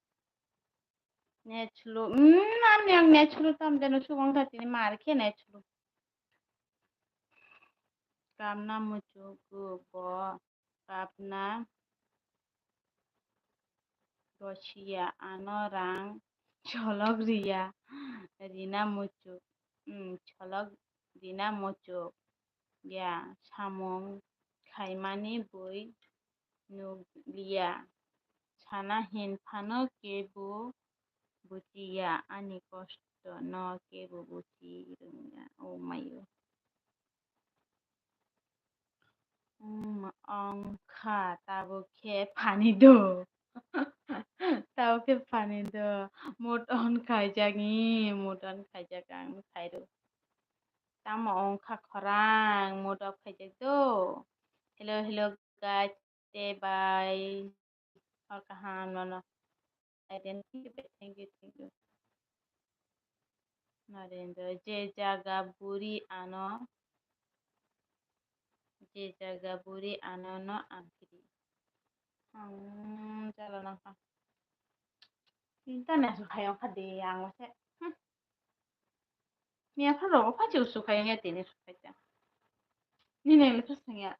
Net slow. Hmm, ani ang net slow tam deno subong ta tini mar khe net slow. Kamna muchuk bo. Kapna gosiya ano rang cholok riya rina muchuk, mm, cholok rina muchuk ya samung khaimani bui nukliya sana hin phano kebo buchiya ani kosto no kebo buchi rwngya o mayo. Um, ongkha, tabuk khe phani do. Tabuk khe phani do. Move on khaijak ni, move on khaijak ang khairo. Tamo ongkha khorang, move on khaijak do. Hello, hello guys, te bye. Hor kaham nono. Aiden, thank you, thank you, thank you. Narendra, je jaga buri ano, je jaga buri ano no ang kiri. Ang jala nangkha. Internet su khayong kha de ang wase. Hmm. Miya pha rogo pha chu su khayong ya tini su khaita. Ni ne le pha sangya.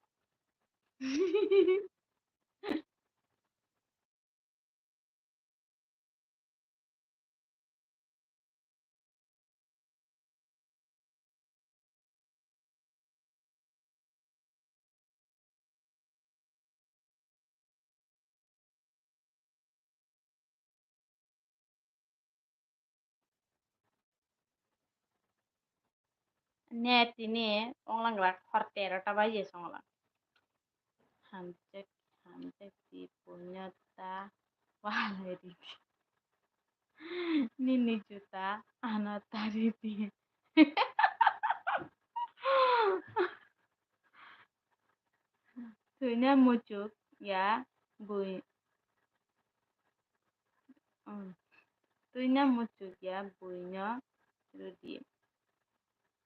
Ne tini onglang rak hor terota baji songla. Hamjak, hamjak di punyota walai di. Nini juta ano tari di. Tuina muchuk ya bui. Um, tuina muchuk ya buino rudi.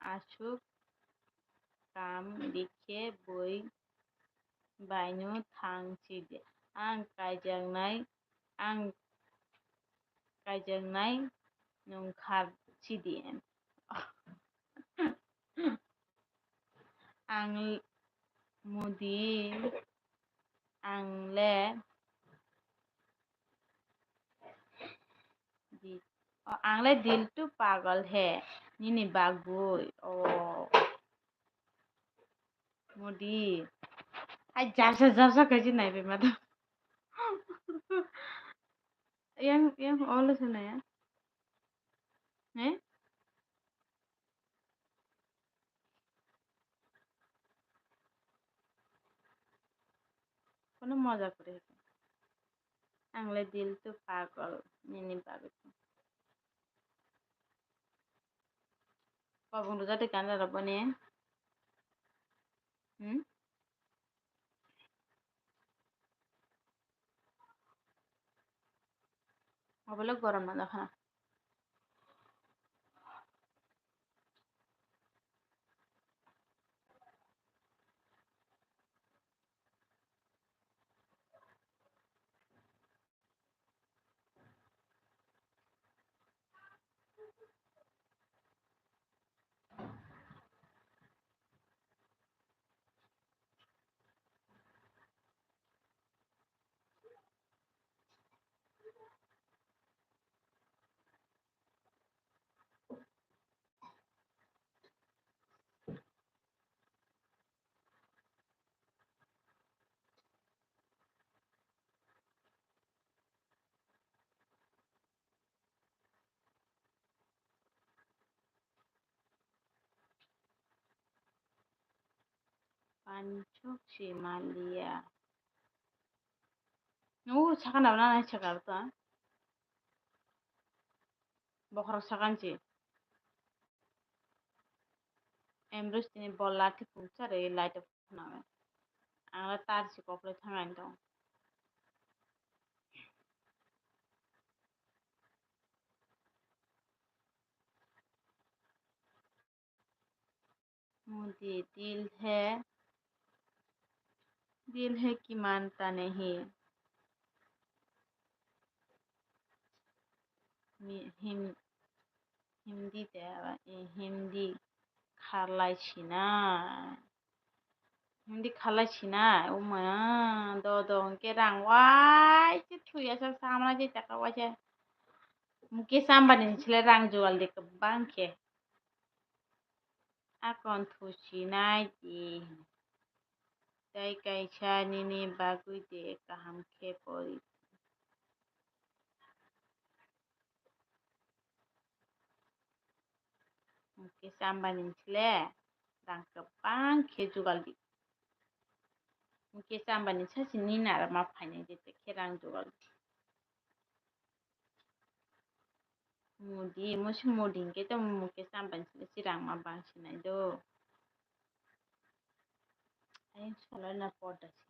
Aswk kam rikhe bui baino thang sidi. Ang kaijaknai, ang kaijaknai nungkhar sidi. Ang mudi, ang le di, o, ang le dil tu pagal he, nini bagwi, o. Mudi. Ai, japsa, japsa khe si nai bai ma do. Yang, yang olo se nai ya. Eh? Kono moja kore. Ang le dil tu pagal nini bagwi. Kobong rwjak de gana rok boni. Hmm? Obo le gorom na dokha. Panchok si malia. Nugo sakana nana sakar ta. Bokhorok sakan si. Embrace tini bolla thik pungsa re light of na. Ang tar si koplai thangai tong. Mudi dil he, दिल है कि मानता नहीं। Mi-, him-, Hindi de, eh, Hindi kharlai sinai. Hindi kharlai sinai. Uma, do, do, hwnkhe rang waisa thwi asa samla je taka waisa. Mukesh Ambani ni sle rang jugal di kwbang khe. Akon thusinai di. Tei kaisa nini bagwi de kaham khe pori. Mukesh Ambani ni sle rang kwbang khe jugal di. Mukesh Ambani sachi nini aro ma phainai de khe rang jugal di. Modi, mosi Modi hwnkhe tamo Mukesh Ambani se rang ma bang sinai do. Ayang solo na porda se.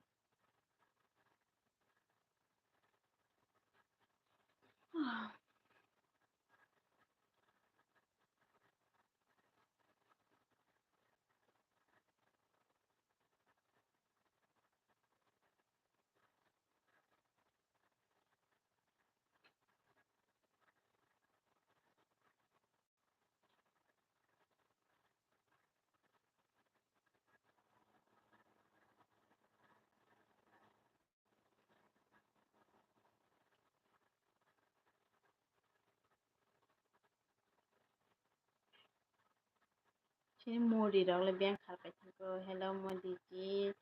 Chini Modi rok le beng kharpai thango. Hello Modi ji,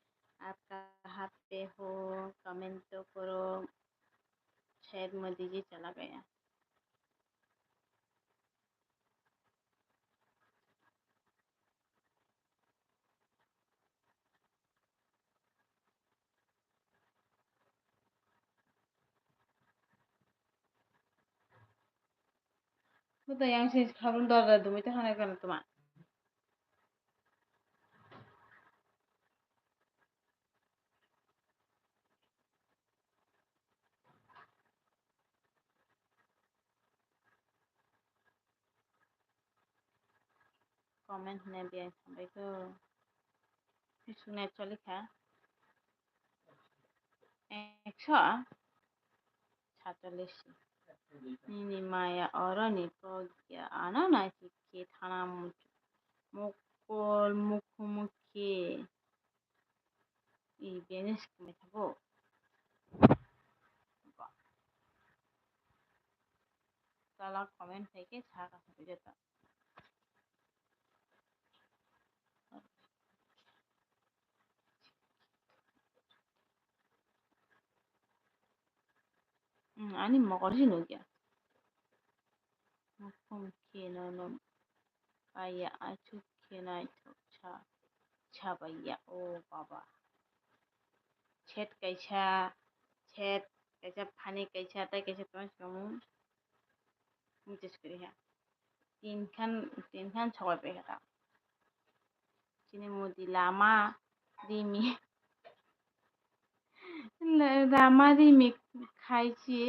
aap kahan pe ho? Comment to karo. Shayad Modi ji chala gaya. Buda yang se khabun dorja dumui ta hanai kana tuma. Comment hwnwi biyang sambai kho. Bisukni actually kha ekso satchollish. Nini maya oroni kok ya ano naisik khe thana mukol mukhu mukhe. I bini sikimai thago. Tala comment hai khe sa ka sa joto. Hmm, ani mokol si nukya. Mukhung khe nono kaya, aswk khe naithok sa, sa baiya, o baba. Shet kaisa, shet kaisa, phani kaisa, tei kaisa tongma swkang mung. Message kwrwi ha. Tin khan, tin khan sobai pai kha ta. Chini Modi lama rimi. Lama rimi khai si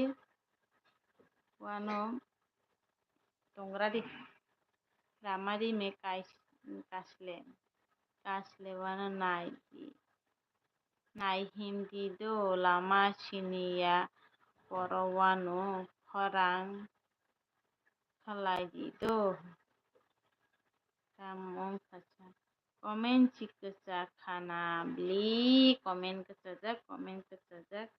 wano tongra di. Lama rimi kai, kasle, kasle wano nai di. Nai him di do, lama siniya poro wano khorang khalai di do. Tamo wngkha sa. Comment si kwchak khana bli, comment kwchajak, comment kwchajak.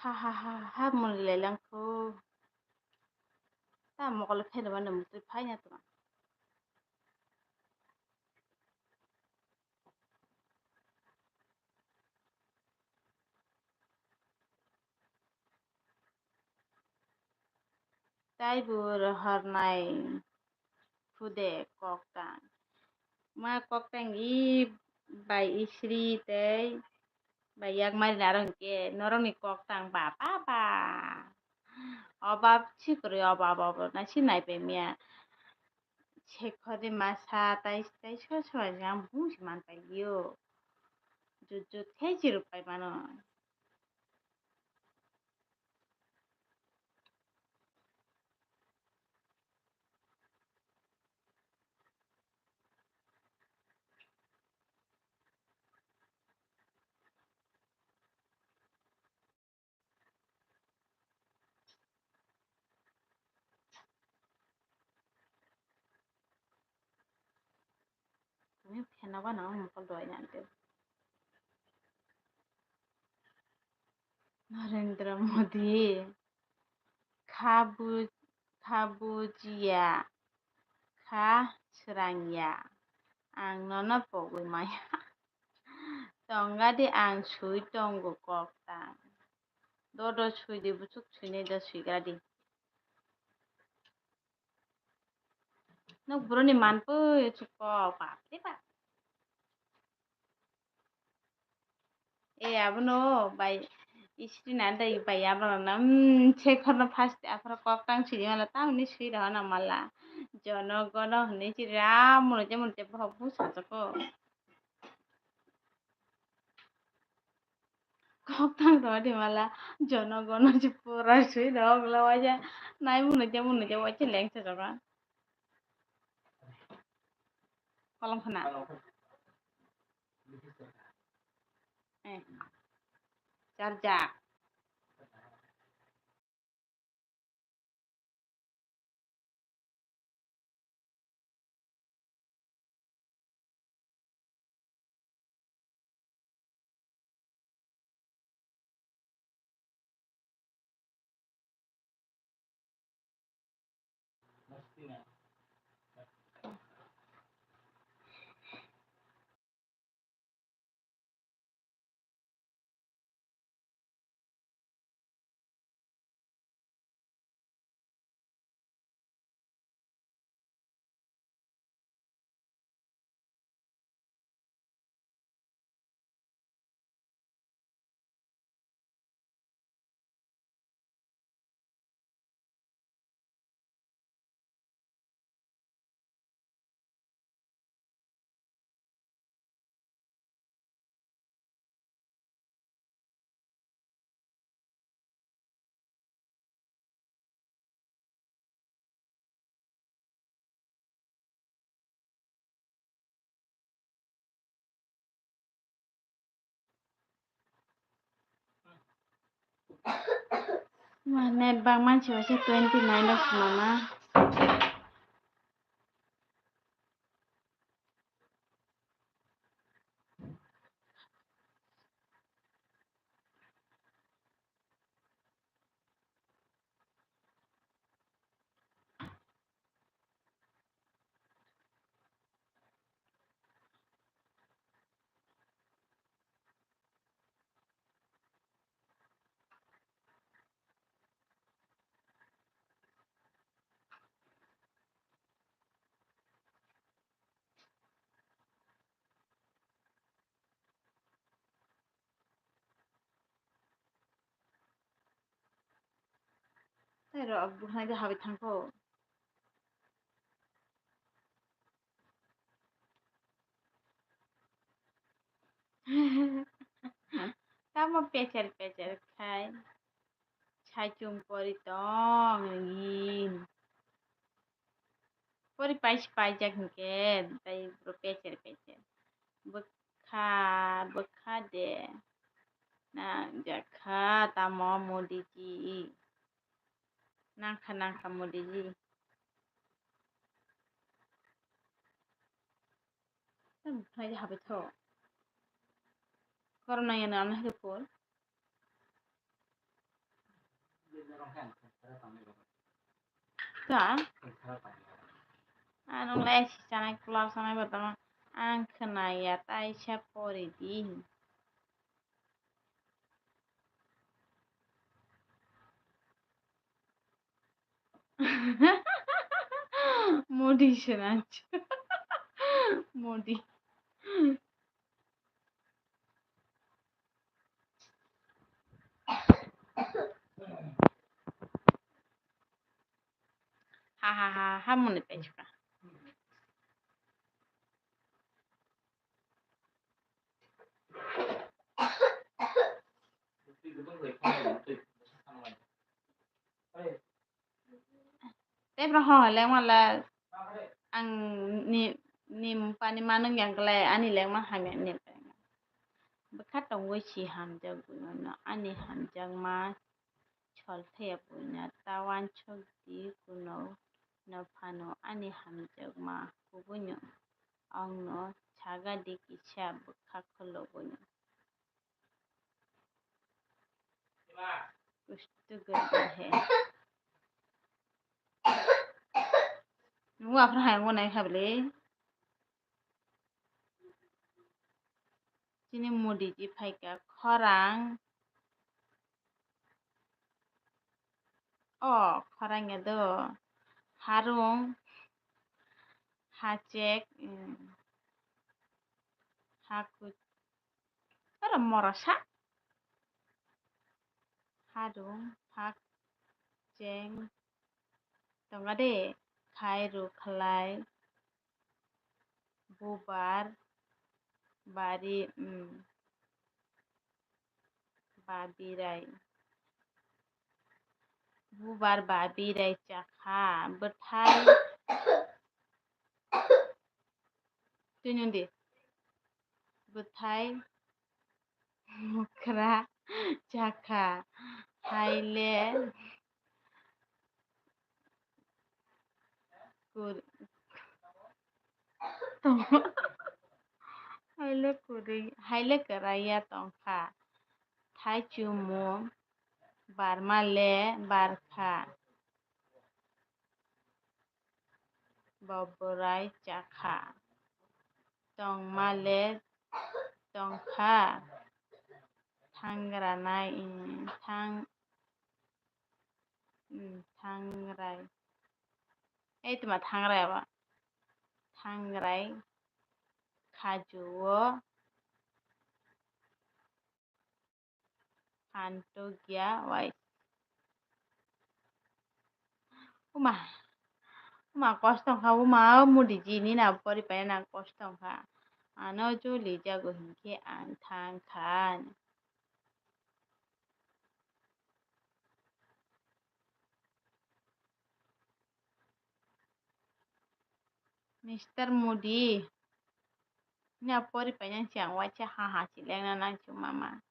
Ha ha ha ha, muli lai lang kho. Ta mokol pheno mano mutui phai na tuma. taibo rohornai khude koktang. Ma koktang i bai Isri tei bai Yakmari naro hinkhe norokni koktang ba, ba, ba. Obab si kwrwi, obab, obab na si naipai miya. Sekhorni masa tai, tai so so ang bung si man pai liyo. Jut jut khe si rwk pai mano. Tini phena ba nang mokol doi nante. Narendra Modi kha bu-, kha bujiya, kha srangya, ang nono pogwi maya. Tongadi ang swi tongo koktang. Dodo swidi, buchuk swinai do swigradi. Nok buroni manpui chukok, bapre bap. E abono bai Isri na dai bai abono na, mm, Sekhorno first aphuru koktang sidi mala tamni swi rw na mala. Jono gono hwnwi siri ram mwnwi je mwnwi je bohok bwsa chukok. Koktang rw di mala, jono gono je pura swi rw ogla waisa nai mwnwi je mwnwi je waisa lengsa jaga. Kolom khna. Eh. Charjak. Ma net bang mansi waisa twenty nine rok swnama. Tei rw buphang de habai thangkho. Tamo pecher pecher khai. Saichung pori tong yin. Pori paisi paijak hinkhe, tai bro pecher pecher. Bwkha, bwkha de. Nangjakha tamo Modiji. Nangkha, nangkha Modiji. Tamo phai habai tho. Corona yana ano hai por. Ka? Ano lai si chanai kula chanai batama ang khna ya tai sa pori di. Modi se nang. Modi. Ha ha ha ha, mone tei suka. Tei borok hor hor lengma le ang ni, ni pani manung yang kle ani lengma hamya ni. Bwkha tongwi si hamjak buino ani hamjakma sol thaya buino ta wansuk di kuno no phano ani hamjakma kubuino ongno saga di kisa bwkha khulugwino. Kustu gurung hai. Nungo aphuru hai wngnai kha bwle. Chini Modi ji phaikha khorang. O khorang ya do. Harung. Hachek. Haku. Oro morosa. Harung, hak, cheng, tongo de, khai, rwkhlai, bubar, bari, mm, babirai, bubar, babirai, chakha, bwthai, twi nung di, bwthai, Mukra chakha, haile kur-, haile kwrwi, haile kwraiya tongkha, thaichumung barma le barkha. Bo bwrai chakha, tongma le tongkha, thangranai, thang-, thangrai, ei tuma thangrai abo, thangrai khajuo. Phan tokya wai. Uma, uma kosto wngkha, uma o Modi ji ni na pori paina na kosto wngkha. Ano choli jago hinkhe ang thang kha. Mister Modi, na pori painang si ang waisa ha ha si lengna nang si mama.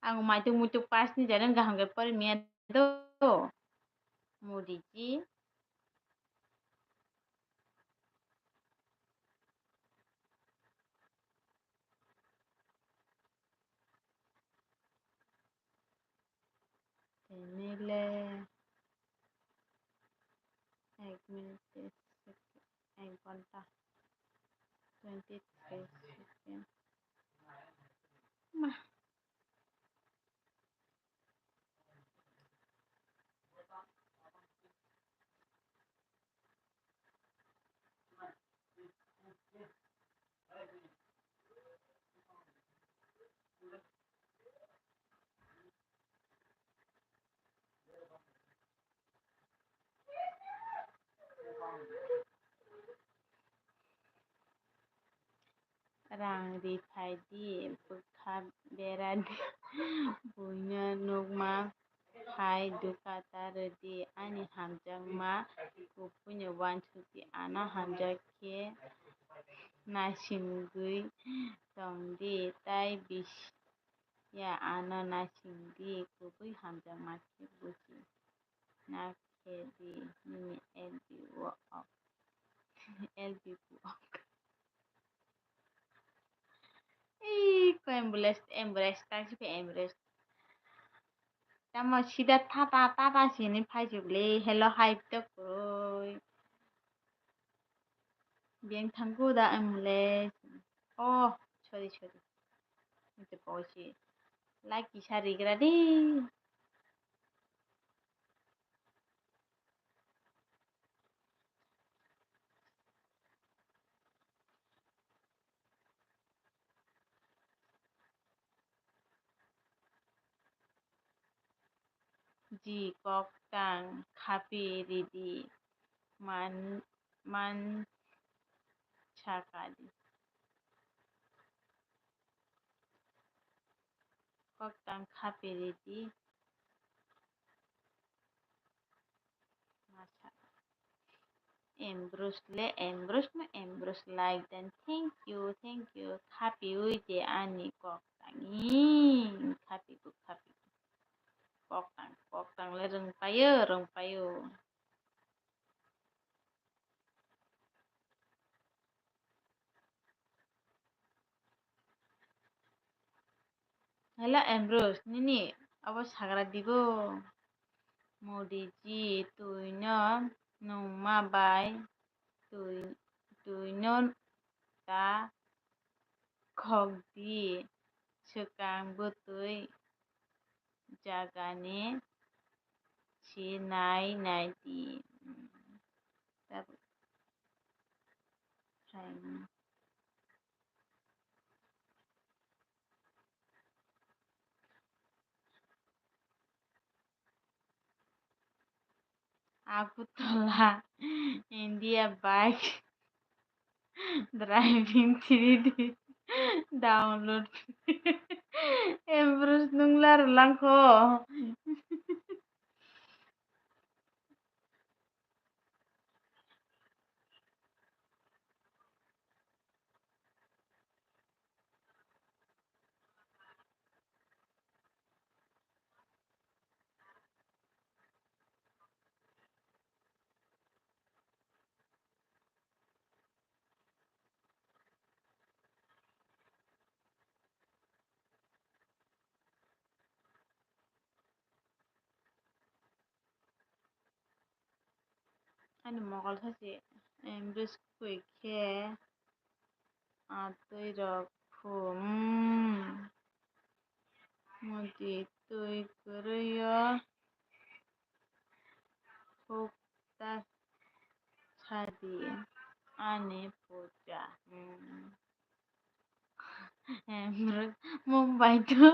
Ang maituk muituk pass ni jare gaham khe pori miya do. Modi ji. Tini le ek minute, ek ghonta, twenty three second. Ma. Rang ri phai di, bwkha bera di, buino nukma phai duka ta rw di, ani hamjakma kubuino uansuk di, ano hamjak khe naisingwi tong di, tai bis-, ya ano naising di, kubui hamjakma khe buji na khe di, nini L B o ok, L B o ok. Ei, ko ambulance, ambulance, taxi phe ambulance. Tamo sida tata, tata sini phaijak le, hello, hai to kwrwi. Beng thangku da ambulance. Oh, sorry, sorry. Ito po si. Like kisa rigra di. Ji, koktang khapi ridi, man, man sakadi. Koktang khapi ridi. Masa. Ambrose le, Ambrose no, Ambrose like dan. Thank you, thank you. Khapi ui de ani koktang. Ii, khapi ko, khapi ko. Koktang, koktang le rwng paio, rwng paio. Hela Ambrose, nini abo sagra digo. Modi ji, twi no nungma bai twi, twi no ta khok di, swkang bwtwi jagani si nai nai di. Hmm. Tabuk khlaimani. Agartala, India bike driving three D download. Ambrose nung laro langkho. Ani mokol sachi, em, bwskwi khe, ah, twi rok khum. Mudi twi kwrwi o huk ta sadi ani puja. Hmm. Em, Mumbai to,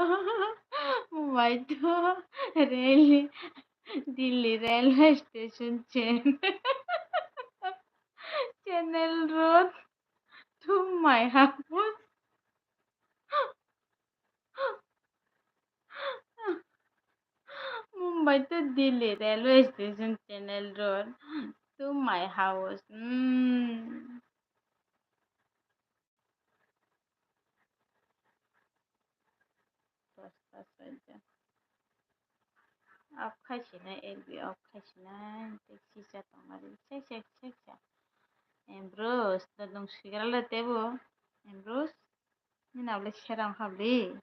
Mumbai to rail, Delhi railway station chen, Channel Road to my house. Mumbai to Delhi railway station, Channel Road to my house. Mm. Dosta soida. Off khai sinai, L B off khai sinai, tei sisa tongmani, sek, sek, sek, sek. Ambrose, da dong sigra le tebo. Ambrose, ni nabole serang habli.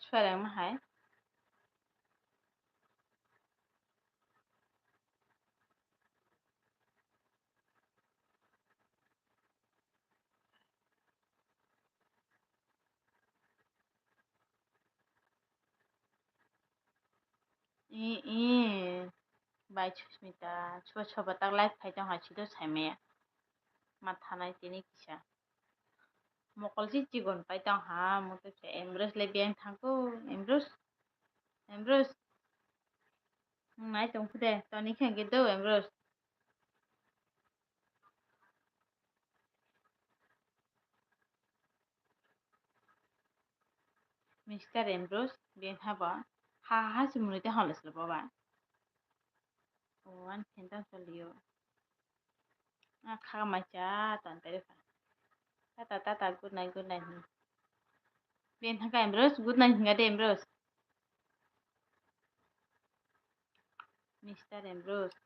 Swereng ma hai. I, i, bai Susmita, soba soba tak live phai tong hai, sito sai maya. Ma thanai tini kisa. Mokol si chikon pai tong ha, mo to se Ambrose le beng thangko, Ambrose, Ambrose. Nai tong khude, toni khe hwnkhe do, Ambrose. Mister Ambrose, beng ha bo. Ha, ha, ha, si mwnwi tei hwnle sle bo ba. O, ani phen tang saliyo. A kha mai cha, tan tere kha. Tata, tata, good night, good night. Beng thangkha Ambrose, good night hinga de Ambrose. Mister Ambrose,